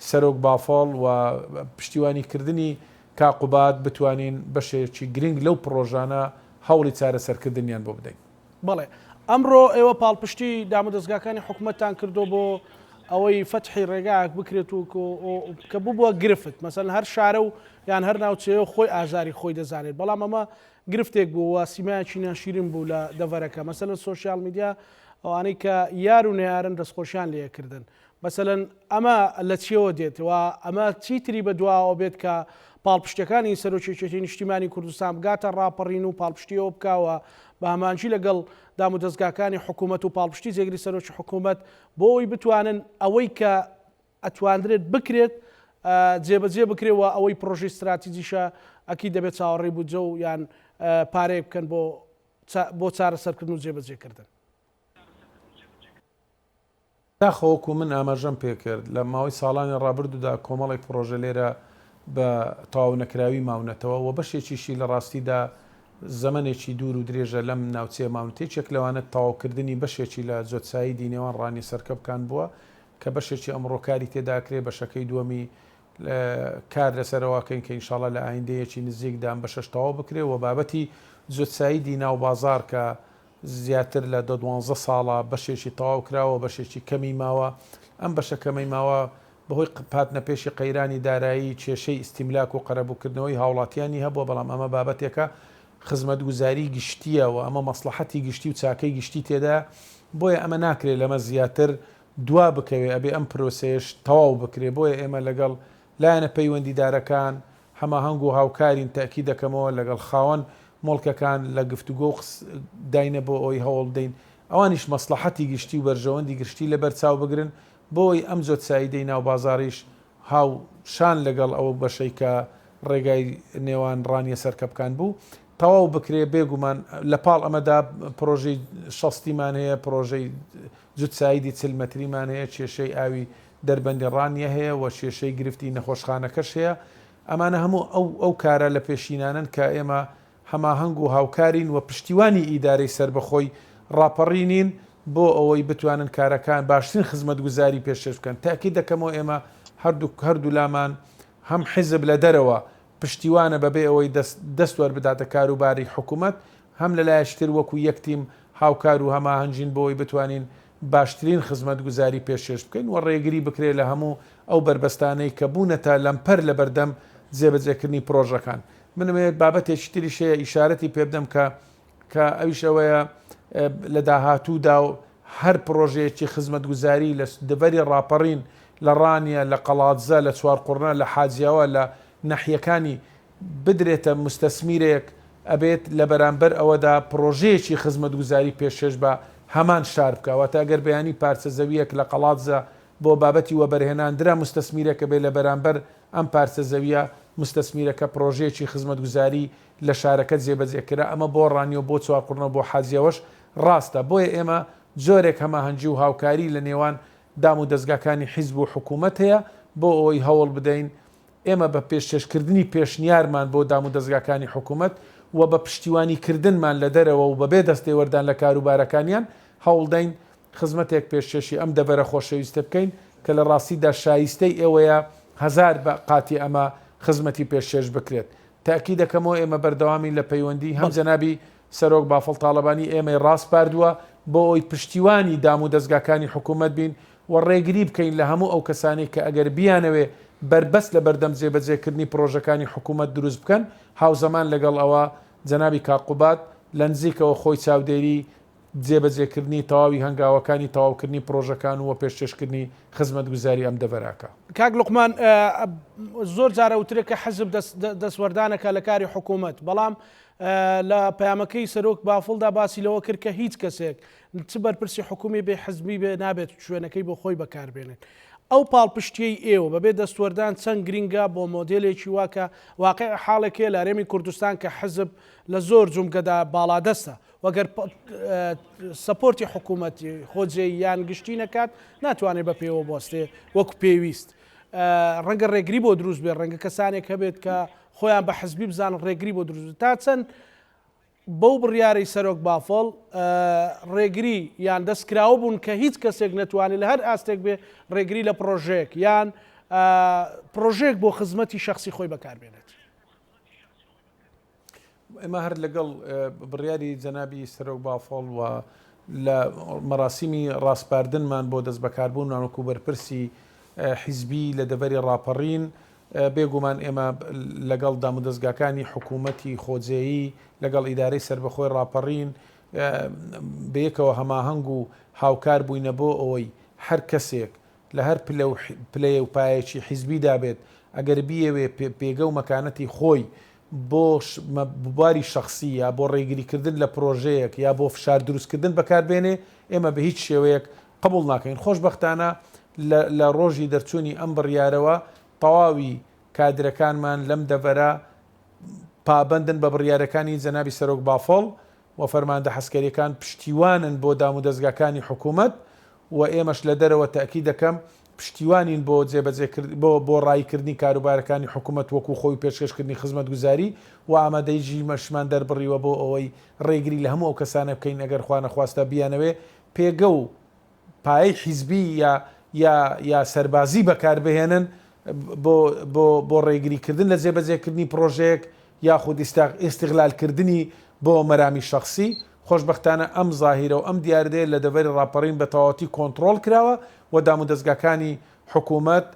سەرۆک بافڵ و پشتیوانی کردنی کاک قوباد بتوانین بەشێکی گرنگ لەو پڕۆژانە هەوڵی چارەسەرکردنیان بۆ بدەین. بەڵێ ئەمڕۆ ئێوە پاڵپشتی دامودەزگاکانی حکومەتتان کردووە بۆ ئەوەی فەتحی ڕێگایەک بکرێت و کە ببووە گرفت مەسەلەن هەر شارە و یان هەر ناوچەیە خۆی ئازاری خۆی دەزانێت بەڵام ئەمە گرفتێک بوو و سیمایەکی ناشیرین بوو لە دەڤەرەکە مەسەلەن سۆشیال میدیا ئەوانەی کە یار و نەیارن دەستخۆشیان لێکردن مەسەلەن ئەمە لە چیەوە دێت و ئەمە چیتری بە دواوە بێت کە پاڵپشتەکانی سەرۆکی یەکێتی نیشتیمانی کوردستان بگاتە ڕاپەڕین و پاڵپشتی ئەوە بکا و بە هەماهەنگی لەگەڵ دامودەزگاکانی حکوومەت و پاڵپشتی جێگری سەرۆکی حکوومەت بۆ ئەوەی بتوانن ئەوەی کە ئەتواندرێت بکرێت جێبەجێ بکرێت و ئەوەی پڕۆژەی ستراتیجیشە ئەکید دەبێت چاوەڕێی بودجە و یان پارەیەک بکەن بۆ بۆ چارەسەرکردن و جێبەجێکردن. داخەوە وەکو من ئاماژەم پێکرد لە ماوەی ساڵانی ڕابردوودا کۆمەڵێک پڕۆژە لێرە بە تەواو نەکراوی ماونەتەوە و بەشێکیشی لە ڕاستیدا زەمەنێکی دوور و درێژە لەم ناوچەیە ماونەتە، یەکێک لەوانە تەواوکردنی بەشێکی لە جۆتسایدی نێوان ڕانیە سەرکەپکان بووە کە بەشێکی ئەمڕۆ کاری تێداکرێ، بەشەکەی دووەمی کار لەسەر ئەوە ئەکەین کە ئینشاڵا لە ئایندەیەکی نزیکدا ئەم بەشەش تەواو بکرێ و بابەتی جۆتسایدی ناو بازاڕ کە زیاتر لە دە دوانزە ساڵە بەشێکی تەواو کراوە بەشێکی کەمی ماوە، ئەم بەشە کەمەی ماوە بەهۆی هاتنە پێشی قەیرانی دارایی کێشەی ئیستیملاک و قەرەبووکردنەوەی هاوڵاتیانی هەبووە، بەڵام ئەمە بابەتێکە خزمەتگوزاری گشتییە و ئەمە مەسڵەحەتی گشتی و چاکەی گشتی تێدایە، بۆیە ئەمە ناکرێ لەمە زیاتر دوا بکەوێ، ئەبێ ئەم پرۆسەیەش تەواو بکرێ، بۆیە ئێمە لەگەڵ لایەنە پەیوەندیدارەکان هەماهەنگ و هاوکارین، تەئکید دەکەمەوە لەگەڵ خاوەن موڵکەکان لە گفتوگۆ و قس داینە بۆ ئەوەی هەوڵ بدەین ئەوانیش مەسڵەحەتی گشتی و بەرژەوەندی گشتی لەبەر چاو بگرن بۆ ئەوەی ئەم جۆتسایدەی ناو بازاڕیش هاو شان لەگەڵ ئەو بەشەی کە ڕێگای نێوان ڕانیە سەرکەپکان بوو تەواو بکرێ، بێ گومان لە پاڵ ئەمەدا پرۆژەی شەستیمان هەیە، پرۆژەی جوتسایدی چل مەتریمان هەیە، کێشەی ئاوی دەربەندی ڕانیە هەیە و کێشەی گرفتی نەخۆشخانەکەش هەیە، ئەمانە هەموو ئەو ئەو کارە لە پێشینانەن کە ئێمە هەماهەنگ و هاوکارین و پشتیوانی ئیدارەی سەربەخۆی ڕاپەڕینین بۆ ئەوەی بتوانن کارەکان باشترین خزمەتگوزاری پێشکێش بکەن. تەئکید دەکەمەوە ئێمە هەردوو هەردوولامان هەم حیزب لە دەرەوە پشتیوانە بەبێ ئەوەی دەست دەست وەربداتە کاروباری حکومەت، هەم لە لایەکی تر وەکو یەک تیم هاوکار و هەماهەنگین بۆ ئەوەی بتوانین باشترین خزمەتگوزاری پێشکێش بکەین و ڕێگری بکرێت لە هەموو ئەو بەربەستانەی کە بوونەتە لەمپەر لەبەردەم جێبەجێکردنی پرۆژەکان. من ئەمەوێت بابەتێکی تریش هەیە ئیشارەتی پێ بدەم کە کە ئەویش ئەوەیە لە داهاتوودا و هەر پڕۆژەیەکی خزمەتگوزاری لە دەڤەری ڕاپەڕین، لە ڕانیە، لە قەڵادزە، لە چوارقوڕنە، لە حاجیاوا، لە ناحیەکانی بدرێتە موستەسمیرێک ئەبێت لە بەرامبەر ئەوەدا پڕۆژەیەکی خزمەتگوزاری پێشکێش بە هەمان شار بکا واتە ئەگەر بەیانی پارچە زەوییەک لە قەڵادزە بۆ بابەتی وەبەرهێنان درا موستەسمیرێک ئەبێت لە بەرامبەر ئەم پارچە زەوییە موستەسمیرەکە پڕۆژەیەکی خزمەتگوزاری لە شارەکە جێبەجێ کرا، ئەمە بۆ ڕانیە و بۆ چوارقوڕنە و بۆ حاجیاوەش ڕاستە، بۆیە ئێمە جۆرێک هەماهەنگی و هاوکاری لە نێوان دام و دەزگاکانی حیزب و حکوومەت هەیە بۆ ئەوەی هەوڵ بدەین ئێمە بە پێشکێشکردنی پێشنیارمان بۆ دام و دەزگاکانی حکوومەت و بە پشتیوانی کردنمان لە دەرەوە و بەبێ دەستێوەردان لە کاروبارەکانیان هەوڵدەین خزمەتێک پێشکێشی ئەم دەڤەرە خۆشەویستە بکەین کە لە ڕاستیدا شایستەی ئێوەیە هەزار بە قاتی ئەمە خزمەتی پێشکێش بکرێت. تەئکید دەکەمەوە ئێمە بەردەوامین لە پەیوەندی، هەم جەنابی سەرۆک بافڵ تاڵەبانی ئێمەی ڕاسپاردووە بۆ ئەوەی پشتیوانی دام و دەزگاکانی حکوومەت بین و ڕێگری بکەین لە هەموو ئەو کەسانەی کە ئەگەر بیانەوێ بەربەست لە بەردەم جێبەجێکردنی پڕۆژەکانی حکوومەت دروست بکەن، هاوزەمان لەگەڵ ئەوە جەنابی کاک قوباد لە نزیکەوە خۆی چاودێری جێبەجێکردنی تەواوی هەنگاوەکانی تەواوکردنی پڕۆژەکان و پێشکێشکردنی خزمەتگوزاری ئەم دەڤەرە. کاک لوقمان زۆر جار ئەوترێ کە حزب دەستوەردانەکە لە کاری حکوومەت، بەڵام لە پەیامەکەی سەرۆک بافڵدا باسی لەوە کرد کە هیچ کەسێک چ بەرپرسی حکوومی بێ حزبی بێ نابێت شوێنەکەی بۆ خۆی بەکاربێنێت. ئەو پاڵپشتیەی ئێوە بەبێ دەستوەردان چەند گرینگە بۆ مۆدێلێکی وا کە واقع حاڵێک هەیە لە هەرێمی کوردستان کە حزب لە زۆر جومگەدا باڵادەستە و گەر سەپۆرتی حکوومەتی خۆجێی یان گشتی نەکات ناتوانێت بە پێوە بوەستێ وەکو پێویست. ڕەنگە ڕێگری بۆ دروست بێت، ڕەنگە کەسانێک هەبێت کە خۆیان بە حزبی بزانن ڕێگری بۆ دروست بێت. تا چەند بەو بڕیارەی سەرۆک بافڵ ڕێگری یان دەستکراوە بوون کە هیچ کەسێک نەتوانێت لە هەر ئاستێک بێ ڕێگری لە پڕۆژەیەک یان پڕۆژەیەک بۆ خزمەتی شەخسی خۆی بەکاربێنێت؟ ئێمە هەر لەگەڵ بڕیاری جەنابی سەرۆک بافڵ و لە مەراسیمی ڕاسپاردنمان بۆ دەستبەکاربوونمان وەکو بەرپرسی حیزبی لە دەڤەری ڕاپەڕین، بێگومان ئێمە لەگەڵ دامودەزگاکانی حکوومەتی خۆجێیی، لەگەڵ ئیدارەی سەربەخۆی ڕاپەڕین بەیەکەوە هەماهەنگ و هاوکار بووینە بۆ ئەوەی هەر کەسێک لە هەر پلە و پلەیە و پایەکی حیزبیدا بێت ئەگەر بیەوێ پێگە و مەکانەتی خۆی بۆ بواری شەخسی یا بۆ ڕێگریکردن لە پرۆژەیەک یا بۆ فشار دروستکردن بەکار بێنێ، ئێمە بە هیچ شێوەیەک قبوڵ ناکەین. خۆشبەختانە لە لە ڕۆژی دەرچوونی ئەم بڕیارەوە تەواوی کادرەکانمان لەم دەڤەرە پابەندن بە بڕیارەکانی جەنابی سەرۆک بافڵ و فەرماندە عەسکەریەکان پشتیوانن بۆ دامودەزگاکانی حکوومەت و ئێمەش لە دەرەوە تەئکید دەکەم پشتیوانین بۆ جێبەجێکرد بۆ بۆ ڕاییکردنی کاروبارەکانی حکومەت وەکو خۆی و پێشکەشکردنی خزمەتگوزاری و ئامادەییشمان دەربڕیوە بۆ ئەوەی ڕێگری لە هەموو ئەو کەسانە بکەین ئەگەر خوانەخواستە بیانەوێ پێگە و پایەی حیزبی یا یا یا سەربازی بەکاربهێنن بۆ بۆ بۆ ڕێگریکردن لە جێبەجێکردنی پڕۆژەیەک یاخود ئیستغلالکردنی بۆ مەرامی شەخسی، خۆشبەختانە ئەم زاهیرە و ئەم دیاردەیە لە دەڤەری ڕاپەڕین بە تەواوەتی کۆنتڕۆڵ کراوە و دامودەزگاکانی حکوومەت،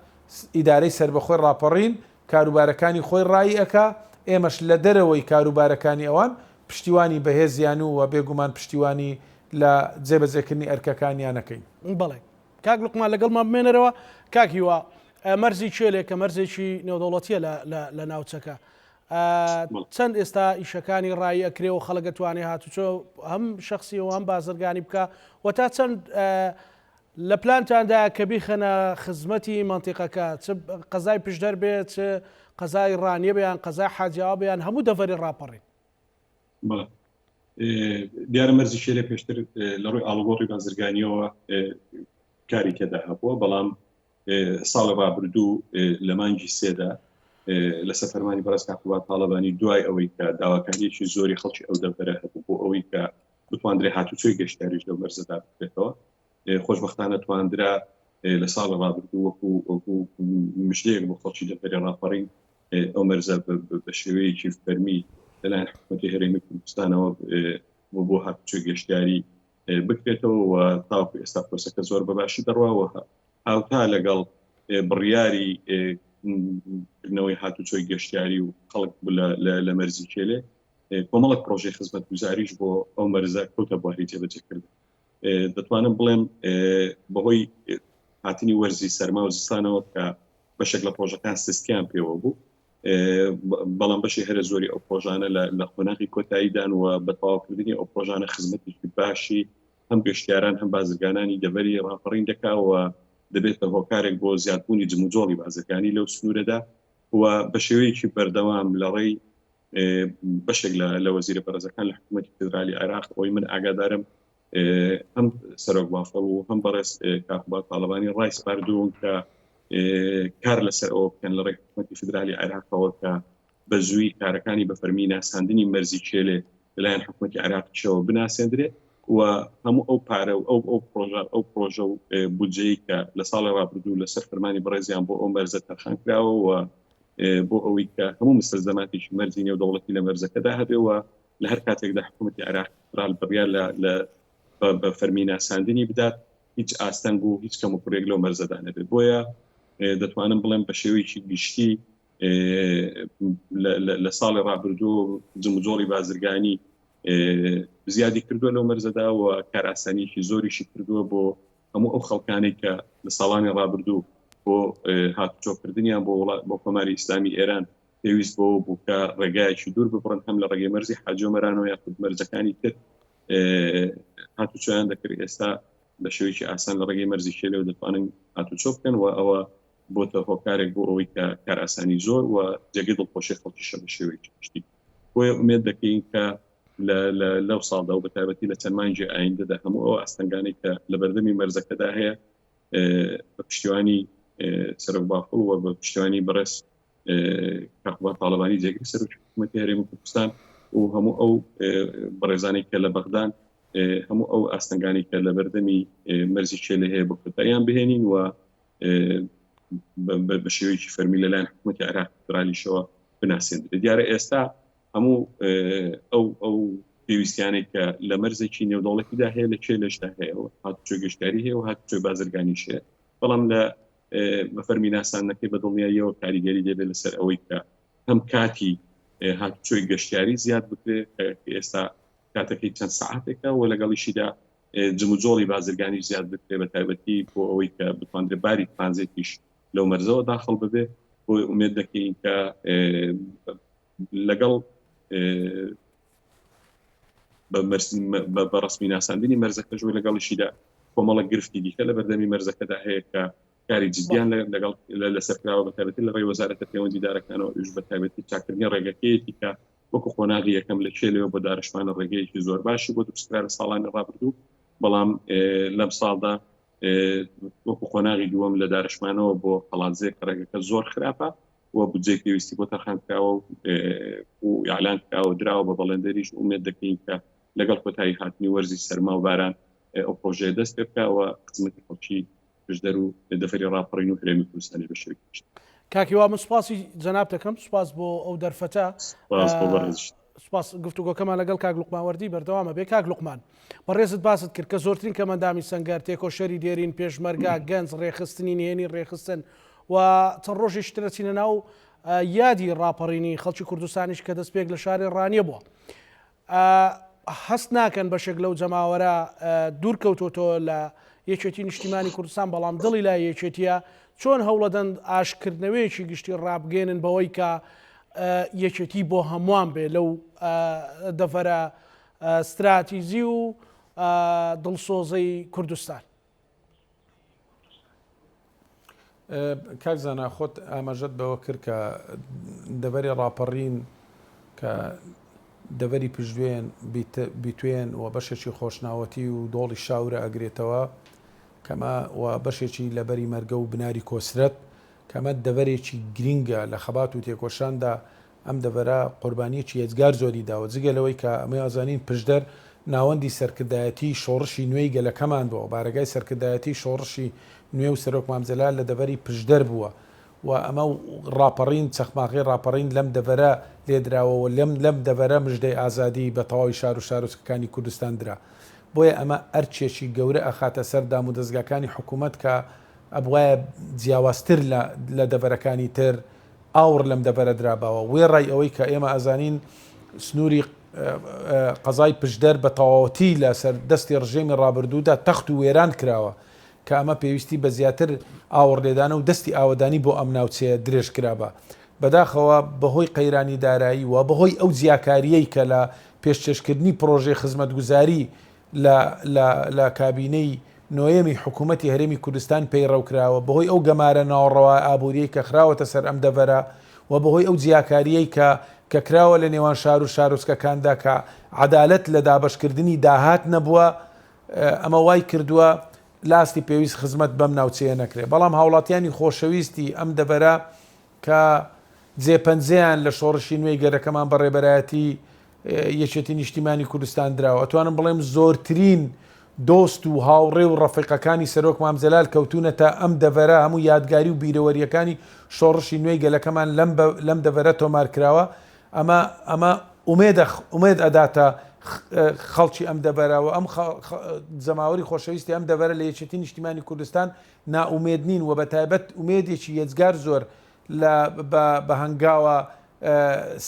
ئیدارەی سەربەخۆی ڕاپەڕین کاروبارەکانی خۆی ڕایی ئەکا، ئێمەش لە دەرەوەی کاروبارەکانی ئەوان پشتیوانی بەهێزیان و و بێگومان پشتیوانی لە جێبەجێکردنی ئەرکەکانیان ئەکەین. بەڵێ کاک لوقمان لەگەڵمان بمێنەرەوە. کاک هیوا، مەرزی کێلێ کە مەرزێکی نێودەوڵەتییە لە ناوچەکە، چەند ئێستا ئیشەکانی ڕایی ئەکرێ و خەڵک ئەتوانێ هاتوچۆ هەم شەخسی و هەم بازرگانی بکا و تا چەند لە پلانتاندا کە بیخەنە خزمەتی مەنتیقەکە چ قەزای پشدەر بێ چ قەزای ڕانیە بێ یان قەزای حاجیاوا بێ یان هەموو دەڤەری ڕاپەڕین؟ بەڵێ دیارە مەرزی شێرێ پێشتر لە ڕووی ئاڵوگۆڕی بازرگانیەوە کاری تێدا هەبووە بەڵام ساڵی ڕابردوو لە مانگی سێدا لەسەر فەرمانی بەڕێز کاک قوباد تاڵەبانی دوای ئەوەی کە داواکاریەکی زۆری خەڵکی ئەو دەڤەرە هەبوو بۆ ئەوەی کە بتواندرێ هاتوچۆی گەشتیاریش لەو مەرزەدا بکرێتەوە خۆشبەختانە تواندرا لە ساڵی ڕابردوو وەکو وەکو مژدەیەک بۆ خەڵکی دەڤەری ڕاپەڕین ئەو مەرزە بە شێوەیەکی فەرمی لەلایەن حکوومەتی هەرێمی کوردستانەوە بۆ بۆ هاتوچۆی گەشتیاری بکرێتەوە و تاوەکو ئێستا پرۆسەکە زۆر بەباشی دەڕوا و هاوتا لەگەڵ بڕیاری کردنەوەی هاتوچۆی گەشتیاری و خەڵک لە مەرزی کێلێ کۆمەڵک پرۆژەی خزمەتگوزاریش بۆ ئەو مەرزە کەوتە بواری جێبەجێکردن دەتوانم بڵێم بەهۆی هاتنی وەرزی سەرما و زستانەوە کە بەشێک لە پرۆژەکان سستیان پێوە بوو بەڵام بەشی هەرە زۆری ئەو پرۆژانە لە قۆناغی کۆتاییدان و بە تەواوکردنی ئەو پرۆژانە خزمەتێکی باشی هەم گەشتیاران هەم بازرگانانی دەڤەری ڕاپەڕین دەکا و دەبێتە هۆکارێک بۆ زیادبوونی جموجۆڵی بازرگانی لەو سنوورەدا و بە شێوەیەکی بەردەوام لە ڕێی بەشێک لە وەزیرە بەڕێزەکان لە حکوومەتی فیدرالی عێراق ئەوەی من ئاگادارم هەم سەرۆک بافڵ و هەم بەڕێز کاک قوباد تاڵەبانی ڕایسپاردوون کە کار لەسەر ئەوە بکەن لە ڕێی حکوومەتی فیدرالی عێراقەوە کە بە زووی کارەکانی بە فەرمی ناساندنی مەرزی کێلێ لەلایەن حکوومەتی عێراقیشەوە بناسێندرێ و هەموو ئەو پارە و ئەو ئەو پرۆژە ئەو پرۆژە و بودجەی کە لە ساڵی ڕابردوو لەسەر فەرمانی بەڕێزیان بۆ ئەو مەرزە تەرخان کراوە و بۆ ئەوەی کە هەموو مستەلزەماتێکی مەرزی نێودەوڵەتی لە مەرزەکەدا هەبێ و لە هەر کاتێکدا حکوومەتی عێراق فیدرال بڕیار لە لە بە فەرمی ناساندنی بدات هیچ ئاستەنگ و هیچ کەموکوڕیەک لەو مەرزەدا نەبێت بۆیە دەتوانم بڵێم بە شێوەیەکی گشتی لە ساڵی ڕابردوو جموجۆڵی بازرگانی زیادی کردووە لەو مەرزەدا و کارئاسانیەکی زۆریشی کردووە بۆ هەموو ئەو خەڵکانێک کە لە ساڵانی ڕابردوو بۆ هاتوچۆکردنیان بۆ وڵات بۆ کۆماری ئیسلامی ئێران پێویست بەوە بوو کە ڕێگایەکی دوور ببڕن هەم لە ڕێگەی مەرزی حاجی ئۆمەرانەوە یاخود مەرزەکانی تر هاتوچۆیان دەکرد ئێستا بە شێوەیەکی ئاسان لە ڕێگەی مەرزی کێلەوە دەتوانن هاتوچۆ بکەن و ئەوە بۆتە هۆکارێک بۆ ئەوەی کە کارئاسانی زۆر و جێگەی دڵخۆشی خەڵکیشە بە شێوەیەکی گشتی بۆیە ئومێد دەکەین کە لەو ساڵدا و بە تایبەتی لە چەند مانگی ئایندەدا هەموو ئەو ئاستەنگانەی کە لە بەردەمی مەرزەکەدا هەیە بە پشتیوانی سەرۆک بافڵ و بە پشتیوانی بەڕێز کاک قوباد تاڵەبانی جێگری سەرۆکی حکوومەتی هەرێمی کوردستان و هەموو ئەو بەڕێزانەی کە لە بەغدان هەموو ئەو ئاستەنگانی کە لە بەردەمی مەرزی کێلێ هەیە بە کۆتاییان بهێنین و بە شێوەیەکی فەرمی لەلایەن حکوومەتی عێراق فیدرالیشەوە بناسێندرێت دیارە ئێستا هەموو ئەو ئەو پێویستیانێک کە لە مەرزێکی نێودەوڵەتیدا هەیە لە کێلێشدا هەیە و هاتوچۆی گەشتیاری هەیە و هاتوچۆی بازرگانیش هەیە بەڵام لە بە فەرمی ناساندنەکەی بە دڵنیاییەوە کاریگەری دەبێت لەسەر ئەوەی کە هەم کاتی هاتوچۆی گەشتیاری زیاد بکرێت کە ئێستا کاتەکەی چەند سەعاتێکە و لەگەڵیشیدا جموجۆڵی بازرگانی زیاد بکرێت بە تایبەتی بۆ ئەوەی کە بتواندرێت باری ترانزێتیش لەو مەرزەوە داخڵ ببێ بۆی ئومێد دەکەین کە لەگەڵ بە ڕسمی ناساندنی مەرزەکەش و لەگەڵیشیدا کۆمەڵە گرفتی دیکە لە بەردەمی مەرزەکەدا هەیە کە کاری جدیان لەگەڵ لەسەر کراوە بە تایبەتی لە ڕێی وەزارەتە پەیوەندیدارەکانەوە ئەویش بە تایبەتی چاکردنی ڕێگەکەیەتی کە وەکو قۆناغی یەکەم لە کێلەوە بۆ دارشمانە ڕێگەیەکی زۆر باشی بۆ دروستکرا لە ساڵانی ڕابردوو بەڵام لەم ساڵدا. وەکو قۆناغی دووەم لە دارشمانەوە بۆ قەڵادزێ کە ڕێگەکە زۆر خراپە و بودجەی پێویستی بۆ تەرخان کراوە و ئیعلان کراوە دراوە بە بەڵێندەریش ئومێد دەکەین کە لەگەڵ کۆتایی هاتنی وەرزی سەرما و باران ئەو پرۆژەیە دەست پێ بکا و خزمەتی خەڵکی پشدەر و دەڤەری ڕاپەڕین و هەرێمی کوردستانی بە شێوەیەکی گشتی. کاک هیوا من سوپاسی جەنابت دەکەم سوپاس بۆ ئەو دەرفەتە. سوپاس بۆ بەڕێزیشت. سوپاس گفتوگۆکەمان لەگەڵ کاک لوقمان وەردی بەردەوامە بێ کاک لوقمان بەڕێزت باست کرد کە زۆرترین کەمەندامی سەنگەر تێکۆشەری دێرین پێشمەرگە گەنج ڕێکخستنی نهێنی ڕێکخستن و چەند ڕۆژێکی تر دەچینە ناو یادی ڕاپەڕینی خەڵکی کوردستانیش کە دەستپێک لە شاری ڕانیە بووە هەست ناکەن بەشێک لەو جەماوەرە دوور کەوتۆتەوە لە یەکێتی نیشتیمانی کوردستان بەڵام دڵی لای یەکێتیە چۆن هەوڵەدەن ئاشکردنەوەیەکی گشتی ڕابگەێنن بەوەی کە یەکێتی بۆ هەمووان بێ لەو دەڤەرە ستراتیزی و دڵسۆزەی کوردستان. کاک زانا خۆت ئاماژەت بەوە کرد کە دەڤەری ڕاپەڕین کە دەڤەری پشتێن بیتوێن و بەشێکی خۆشناوەتی و دۆڵی شاورە ئەگرێتەوە کەمە و بەشێکی لە بەری مەرگە و بناری کۆسرەت کەمە دەڤەرێکی گرینگە لە خەبات و تێکۆشاندا ئەم دەڤەرە قوربانییەکی یەجگار زۆری داوە، جگە لەوەی کە ئەمە ئەزانین پشدەر ناوەندی سەرکردایەتیی شۆڕشی نوێی گەلەکەمان بووە، بارەگای سەرکردایەتیی شۆڕشی نوێ و سەرۆک مام جەلال لە دەڤەری پشدەر بووە و ئەمە ڕاپەڕین، چەخماخەی ڕاپەڕین لەم دەڤەرە لێدراوە و لەم لەم دەڤەرە مژدەی ئازادی بە تەواوی شار و شارۆچکەکانی کوردستان درا. بۆیە ئەمە ئەرکێکی گەورە ئەخاتە سەر دامودەزگاکانی حکوومەت کە ئەبوایە جیاوازتر لە لە دەڤەرەکانی تر ئاوڕ لەم دەڤەرە دراباوە، وێڕای ئەوەی کە ئێمە ئەزانین سنووری قەزای پشدەر بە تەواوەتی لە سەر دەستی ڕژێمی ڕابردوودا تەخت و وێران کراوە کە ئەمە پێویستی بە زیاتر ئاوڕ لێدانە و دەستی ئاوەدانی بۆ ئەم ناوچەیە درێژ کرابا. بەداخەوە بەهۆی قەیرانی دارایی و بەهۆی ئەو جیاکارییەی کە لە پێشکێشکردنی پڕۆژەی خزمەتگوزاری لە لە لە کابینەی نۆیەمی حکوومەتی هەرێمی کوردستان پەیڕەو کراوە، بەهۆی ئەو گەمارە ناڕەوا ئابووریەی کە خراوەتە سەر ئەم دەڤەرە و بەهۆی ئەو جیاکارییەی کە کە کراوە لە نێوان شار و شارۆچکەکاندا کە عەدالەت لە دابەشکردنی داهات نەبووە ئەمە وای کردووە لە ئاستی پێویست خزمەت بەم ناوچەیە نەکرێت بەڵام هاوڵاتیانی خۆشەویستی ئەم دەڤەرە کە جێ پەنجەیان لە شۆڕشی نوێی گەلەکەمان بە ڕێبەرایەتی یەکێتی نیشتیمانی کوردستان دراوە ئەتوانم بڵێم زۆرترین دۆست و هاوڕێ و ڕەفیقەکانی سەرۆک مام جەلال کەوتونەتە ئەم دەڤەرە هەموو یادگاری و بیرەوەریەکانی شۆڕشی نوێی گەلەکەمان لەم لەم دەڤەرە تۆمار کراوە ئەمە ئەمە ئومێدە ئومێد ئەداتە خەڵکی ئەم دەڤەرە و ئەم جەماوەری خۆشەویستی ئەم دەڤەرە لە یەکێتی نیشتیمانی کوردستان نائومێد نین و بەتایبەت ئومێدێکی یەجگار زۆر لە بە بە هەنگاوە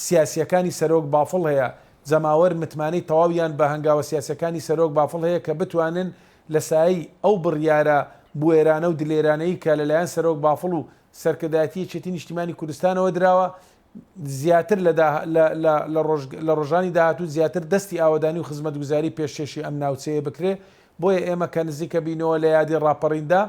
سیاسییەکانی سەرۆک بافڵ هەیە، جەماوەر متمانەی تەواویان بە هەنگاوە سیاسییەکانی سەرۆک بافڵ هەیە کە بتوانن لە سایەی ئەو بڕیارە بوێرانە و دلێرانەی کە لەلایەن سەرۆک بافڵ و سەرکردایەتی یەکێتی نیشتیمانی کوردستانەوە دراوە زیاتر لە لە لە ڕۆژانی داهاتوو زیاتر دەستی ئاوەدانی و خزمەتگوزاری پێشکێشی ئەم ناوچەیە بکرێ بۆیە ئێمە کە نزیکە بینەوە لە یادی ڕاپەڕیندا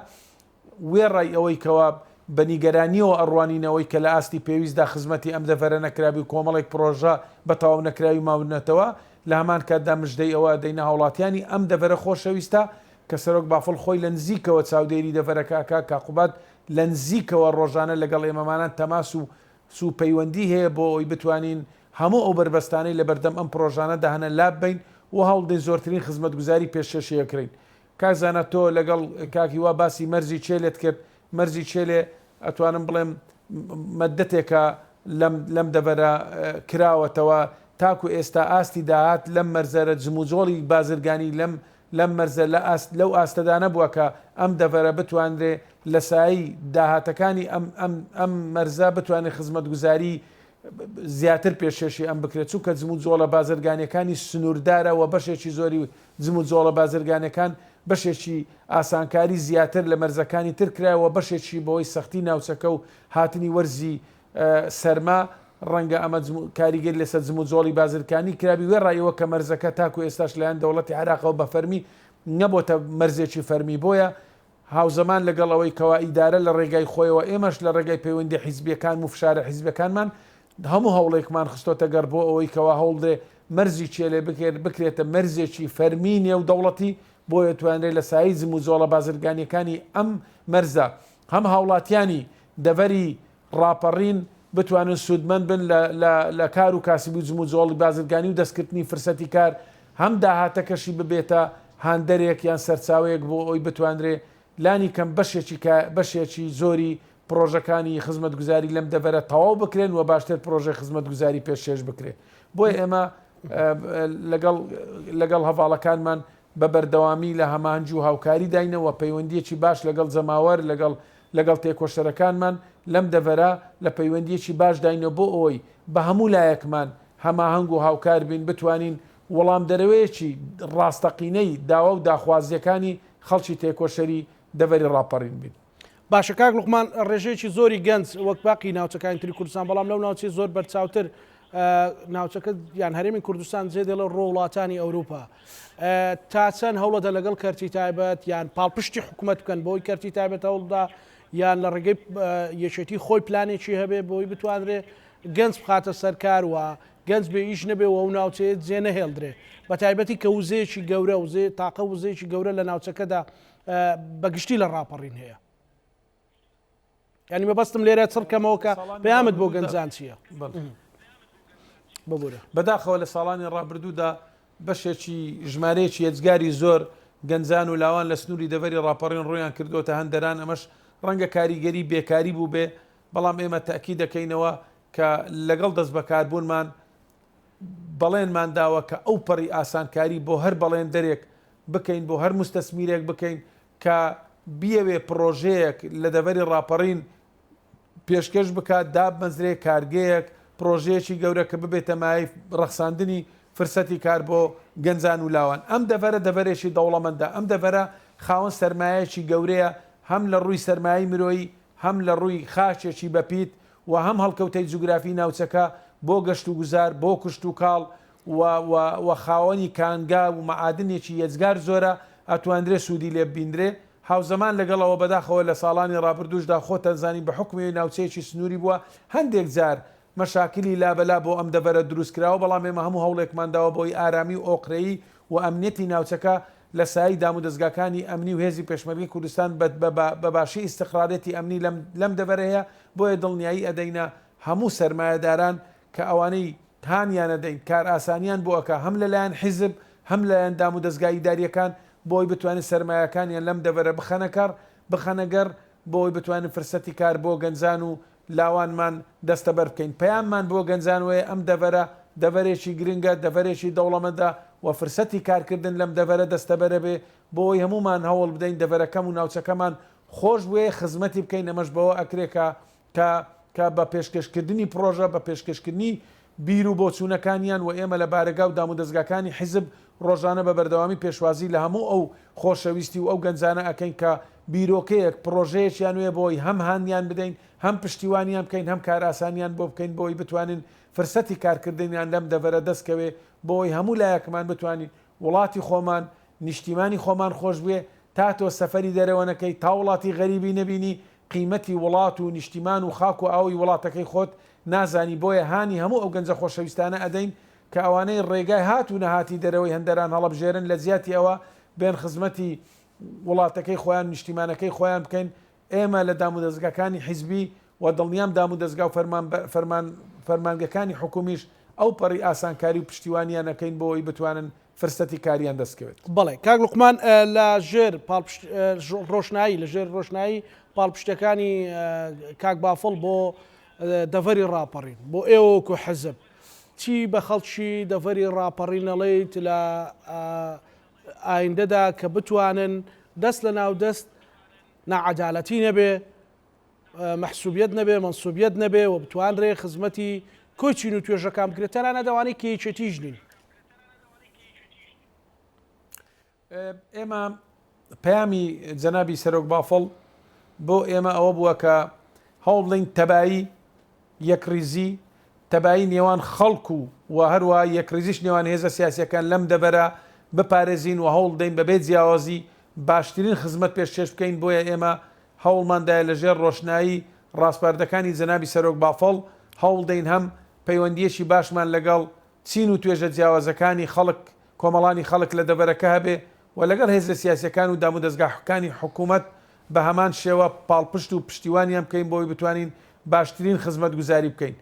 وێڕای ئەوەی کەوا بە نیگەرانییەوە ئەڕوانینە ئەوەی کە لە ئاستی پێویستدا خزمەتی ئەم دەڤەرە نەکرابی و کۆمەڵێک پڕۆژە بە تەواو نەکراوی ماونەتەوە، لە هەمان کاتدا مژدەی ئەوە ئەدەینە هاوڵاتیانی ئەم دەڤەرە خۆشەویستە کە سەرۆک بافڵ خۆی لە نزیکەوە چاودێری دەڤەرەکە ئەکا، کاک قوباد لە نزیکەوە ڕۆژانە لەگەڵ ئێمەمانان تەماس و و پەیوەندی هەیە بۆ ئەوەی بتوانین هەموو ئەو بەربەستانەی لەبەردەم ئەم پڕۆژانەدا هەنە لاببەین و هەوڵدەین زۆرترین خزمەتگوزاری پێشکێشی ئەکرین. کاک زانا تۆ لەگەڵ کاک هیوا باسی مەرزی چێلێت کرد، مەرزی چێلێ ئەتوانم بڵێم مەدەتێکە لەم لەم دەڤەرە کراوەتەوە تاکو ئێستا ئاستی داهات لەم مەرزەرە جموجۆڵی بازرگانی لەم لەم مەرزە لە ئاست لەو ئاستەدا نەبووە کە ئەم دەڤەرە بتوانرێ لە سایەی داهاتەکانی ئەم ئەم ئەم مەرزە بتوانێ خزمەتگوزاری زیاتر پێشکێشی ئەم بکرێت چونکە جموجۆڵە بازرگانیەکانی سنووردارە و بەشێکی زۆری جموجۆڵە بازرگانیەکان بەشێکی ئاسانکاری زیاتر لە مەرزەکانی تر کرایە و بەشێکی بەهۆی سەختی ناوچەکە و هاتنی وەرزی سەرما ڕەنگە ئەمە کاریگەری لەسەر جموجۆڵی بازرکانی کرابی وێڕای ئەوە کە مەرزەکە تاکو ئێستاش لایەن دەوڵەتی عێراقەوە بە فەرمی نەبۆتە مەرزێکی فەرمی بۆیە هاوزەمان لەگەڵ ئەوەی کەوا ئیدارە لە ڕێگای خۆیەوە ئێمەش لە ڕێگای پەیوەندیە حیزبیەکانم و فشارە حیزبیەکانمان هەموو هەوڵێکمان خستۆتە گەڕ بۆ ئەوەی کەوا هەوڵدرێ مەرزی چێلێ بکرێتە مەرزێکی فەرمی نێودەوڵەتی. بۆیە توانرێ لە سایەی جموجۆڵە بازرگانیەکانی ئەم مەرزە هەم هاوڵاتیانی دەڤەری ڕاپەڕین بتوانن سوودمەند بن لە لە لە کار و کاسبی و جموجۆڵی بازرگانی و دەستکردنی فرسەتی کار هەم داهاتەکەشی ببێتە هاندەرێک یان سەرچاوەیەک بۆ ئەوی بتوانرێ لانی کەم بەشێکی کە بەشێکی زۆری پڕۆژەکانی خزمەتگوزاری لەم دەڤەرە تەواو بکرێن و باشتر پڕۆژەی خزمەتگوزاری پێشکێش بکرێ بۆیە ئێمە لەگەڵ لەگەڵ هەڤاڵەکانمان بە بەردەوامی لە هەماهەنگی و هاوکاری داینە و پەیوەندییەکی باش لەگەڵ جەماوەر لەگەڵ لەگەڵ تێکۆشەرەکانمان لەم دەڤەرە لە پەیوەندییەکی باش داینە بۆ ئەوەی بە هەموو لایەکمان هەماهەنگ و هاوکار بین بتوانین وەڵامدەرەوەیەکی ڕاستەقینەی داوا و داخوازییەکانی خەڵکی تێکۆشەری دەڤەری ڕاپەڕین بین. باشە کاک لوقمان ڕێژەیەکی زۆری گەنج وەک باقی ناوچەکانی تری کوردستان بەڵام لەو ناوچەی زۆر بەرچاوتر ناوچەکە یان هەرێمی کوردستان جێ دێڵە ڕۆ وڵاتانی ئەوروپا تا چەند هەوڵەدە لەگەڵ کەرتی تایبەت یان پاڵپشتی حکوومەت بکەن بۆی کەرتی تایبەت هەوڵدا یان لە ڕێگەی یەکێتی خۆی پلانێکی هەبێ بۆی بتوانرێ گەنج بخاتە سەرکار و گەنج بێ ئیش نەبێ و ئەو ناوچەیە جێ نەهێڵدرێ بە تایبەتی کە وزەیەکی گەورە وزەی تاقە وزەیەکی گەورە لە ناوچەکەدا بەگشتی لە ڕاپەڕین هەیە ینی مەبەستم لێرە چڕکەمەوە کە پەیامت بۆ گەنجان چییە؟ ببورە. بەداخەوە لە ساڵانی ڕابردوودا بەشێکی ژمارەیەکی یەجگاری زۆر گەنجان و لاوان لە سنووری دەڤەری ڕاپەڕین ڕوویان کردووەتە هەندەران ئەمەش ڕەنگە کاریگەری بێکاری بووبێ بەڵام ئێمە تەئکید دەکەینەوە کە لەگەڵ دەستبەکاربوونمان بەڵێنمان داوە کە ئەوپەڕی ئاسانکاری بۆ هەر بەڵێندەرێک بکەین، بۆ هەر موستەسمیرێک بکەین کە بیەوێ پڕۆژەیەک لە دەڤەری ڕاپەڕین پێشکەش بکات، دابمەزرێ کارگەیەک، پڕۆژەیەکی گەورە کە ببێتە مایەی ڕەخساندنی فرسەتی کار بۆ گەنجان و لاوان. ئەم دەڤەرە دەڤەرێکی دەوڵەمەندە، ئەم دەڤەرە خاوەن سەرمایەیەکی گەورەیە هەم لە ڕووی سەرمایەی مرۆیی، هەم لە ڕووی خاکێکی بەپیت و هەم هەڵکەوتەی جوگرافی ناوچەکە بۆ گەشتوگوزار، بۆ کشتوکاڵ و و و خاوەنی کانگا و مەعادنێکی یەجگار زۆرە، ئەتوانرێ سوودی لێ ببیندرێ. هاوزەمان لەگەڵ ئەوە بەداخەوە لە ساڵانی ڕابردووشدا خۆتان زانی بە حوکمی ئەوی ناوچەیەکی سنووری بووە هەندێک جار مەشاکلی لابەلا بۆ ئەم دەڤەرە دروست کراوە بەڵام ئێمە هەموو هەوڵێکمان داوە بۆی ئارامی و ئۆقرەیی و ئەمنیەتی ناوچەکە لە سایەی دامودەزگاکانی ئەمنی و هێزی پێشمەرگەی کوردستان بە بە باشی ئیستقرارێتی ئەمنی لەم لەم دەڤەرە هەیە بۆیە دڵنیایی ئەدەینە هەموو سەرمایەداران کە ئەوانەی هانیان ئەدەین کارئاسانیان بۆ ئەکا هەم لە لایەن حیزب هەم لایەن دامودەزگا ئیداریەکان بۆی بتوانن سەرمایەکانیان لەم دەڤەرە بخەنە کەڕ بخەنە گەڕ بۆی بتوانن فرسەتی کار بۆ گەنجان و لاوانمان دەستەبەر بکەین. پەیاممان بۆ گەنجان وەیە ئەم دەڤەرە دەڤەرێکی گرنگە، دەڤەرێکی دەوڵەمەندە و فرسەتی کارکردن لەم دەڤەرە دەستەبەرە بێ بۆ ئەوەی هەموومان هەوڵ بدەین دەڤەرەکەم و ناوچەکەمان خۆش بوێ خزمەتی بکەین ئەمەش بەوە ئەکرێ کە کە کە بە پێشکەشکردنی پڕۆژە بە پێشکەشکردنی بیر و بۆچوونەکانیان و ئێمە لە بارەگا و دامودەزگاکانی حیزب ڕۆژانە بە بەردەوامی پێشوازی لە هەموو ئەو خۆشەویستی و ئەو گەنجانە ئەکەین کە بیرۆکەیەک، پڕۆژەیەکیان وێ بۆی هەم هانیان بدەین، هەم پشتیوانیان بکەین، هەم کارئاسانیان بۆ بکەین بۆی بتوانین فرسەتی کارکردنیان لەم دەڤەرە دەست کەوێ بۆی هەموو لایەکمان بتوانین وڵاتی خۆمان، نیشتیمانی خۆمان خۆش بوێ، تا تۆ سەفەری دەرەوە نەکەی، تا وڵاتی غەریبی نەبینی، قیمەتی وڵات و نیشتیمان و خاک و ئاوی وڵاتەکەی خۆت نازانی، بۆیە هانی هەموو ئەو گەنجە خۆشەویستانە ئەدەین کە ئەوانەی ڕێگای هات و نەهاتی دەرەوەی هەندەران هەڵەبژێرن لەجیاتی ئەوە بێن خزمەتی وڵاتەکەی خۆیان و نیشتیمانەکەی خۆیان بکەین، ئێمە لە دامودەزگاکانی حیزبی و دڵنیام دامودەزگا و فەرمان فەرمانگەکانی حکومیش ئەوپەڕی ئاسانکاری و پشتیوانیان ئەکەین بۆ ئەوەی بتوانن فرسەتی کاریان دەست کەوێت. بەڵێ کاک لوقمان لە ژێر پاڵپشت ڕۆشنایی لە ژێر ڕۆشنایی پاڵپشتەکانی کاک بافڵ بۆ دەڤەری ڕاپەڕین بۆ ئێوە وەکو حزب چی بە خەڵکی دەڤەری ڕاپەڕین ئەڵێیت لە ئایندەدا کە بتوانن دەست لە ناو دەست ناعەدالەتی نەبێ مەحسوبیەت نەبێ مەنسوبیەت نەبێ و بتوانرێ خزمەتی کۆی چین و توێژەکان بکرێت تەنانەت ئەوانەی کە یەکێتیش نین. ئێمە پەیامی جەنابی سەرۆک بافڵ بۆ ئێمە ئەوە بووە کە هەوڵ بدەین تەبایی یەکڕیزی تەبایی نێوان خەڵک و و هەروەها یەکڕیزیش نێوان هێزە سیاسیەکان لەم دەڤەرە بپارێزین و هەوڵ بدەین بەبێ جیاوازی باشترین خزمەت پێشکێش بکەین بۆیە ئێمە هەوڵماندایە لە ژێر ڕۆشنایی ڕاسپاردەکانی جەنابی سەرۆک بافڵ هەوڵدەین هەم پەیوەندییەکی باشمان لەگەڵ چین و توێژە جیاوازەکانی خەڵک کۆمەڵانی خەڵک لە دەڤەرەکە هەبێ. و لەگەڵ هێزە سیاسیەکان و دامودەزگاکانی حکومەت بە هەمان شێوە پاڵپشت و پشتیوانیان بکەین بۆ ئەوەی بتوانین باشترین خزمەتگوزاری بکەین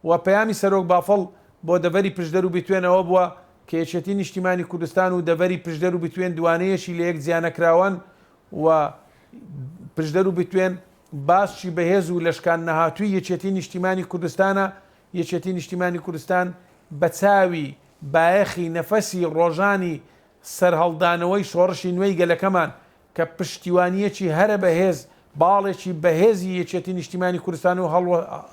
و پەیامی سەرۆک بافڵ بۆ دەڤەری پشدەر و بیتوێن ئەوە بووە کە یەکێتی نیشتیمانی کوردستان و دەڤەری پشدەر و بیتوێن دوانەیەکی لەیەک جیانەکراوەن و پشدەر و بیتوێن باسکی بەهێز و لەشکان نەهاتووی یەکێتی نیشتیمانی کوردستانە، یەکێتی نیشتیمانی کوردستان بە چاوی بایەخی نەفەسی ڕۆژانی سەرهەڵدانەوەی شۆڕشی نوێی گەلەکەمان کە پشتیوانییەکی هەرە بەهێز، باڵێکی بەهێزی یەکێتی نیشتیمانی کوردستان و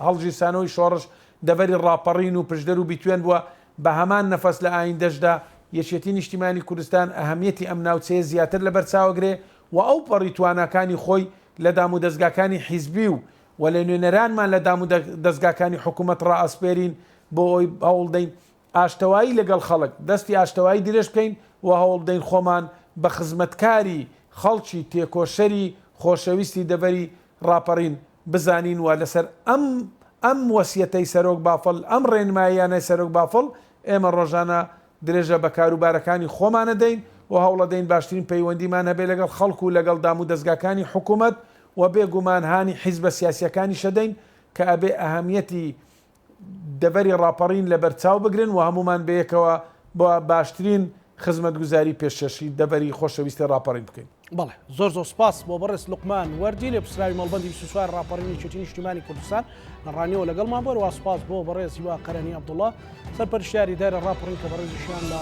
هەڵگیرسانەوەی شۆڕش دەڤەری ڕاپەڕین و پشدەر و بیتوێن بووە، بە هەمان نەفەس لە ئایندەشدا یەکێتی نیشتیمانی کوردستان ئەهەمیەتی ئەم ناوچەیە زیاتر لەبەرچاوەگرێ و ئەوپەڕی تواناکانی خۆی لە دامودەزگاکانی حیزبی و و لە نوێنەرانمان لە دامودەزگاکانی حکومەت ڕائەسپێرین بۆ ئەوەی هەوڵدەین ئاشتەوایی لەگەڵ خەڵک، دەستی ئاشتەوایی درێژ بکەین و هەوڵبدەین خۆمان بە خزمەتکاری خەڵکی تێکۆشەری خۆشەویستی دەڤەری ڕاپەڕین بزانین و لەسەر ئەم ئەم وەسیەتەی سەرۆک بافڵ، ئەم ڕێنماییانەی سەرۆک بافڵ ئێمە ڕۆژانە درێژە بە کاروبارەکانی خۆمان ئەدەین و هەوڵەدەین باشترین پەیوەندیمان هەبێ لەگەڵ خەڵک و لەگەڵ دامودەزگاکانی حکومەت و بێ گومان هانی حیزبە سیاسیەکانیش ئەدەین کە ئەبێ ئەهەمیەتی دەڤەری ڕاپەڕین لەبەر چاو بگرن و هەموومان بەیەکەوە بۆ باشترین خزمەتگوزاری پێشکەشی دەڤەری خۆشەویستی ڕاپەڕین بکەین. بەڵێ زۆر زۆر سپاس بۆ بەڕێز لوقمان وەردی لێپرسراوی مەڵبەندی 24 ڕاپەڕین یەکێتی نیشتیمانی کوردستان لە ڕانیەوە لەگەڵمان بوو، هەروەها سپاس بۆ بەڕێز هیوا قەرەنی عەبدوڵڵا سەرپەرشتیاری دایرە ڕاپەڕین کە بەڕێزیشیان لە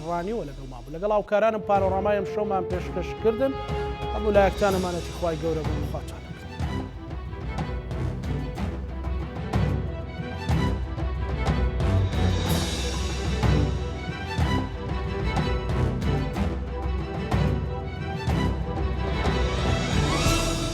ڕانیەوە لەگەڵمان بوو. لەگەڵ هاوکارانم پانۆرامای ئەمشەومان پێشکەش کردن. هەموو لایەکتان ئەمانەتی خوای گەورە بن. خواتان.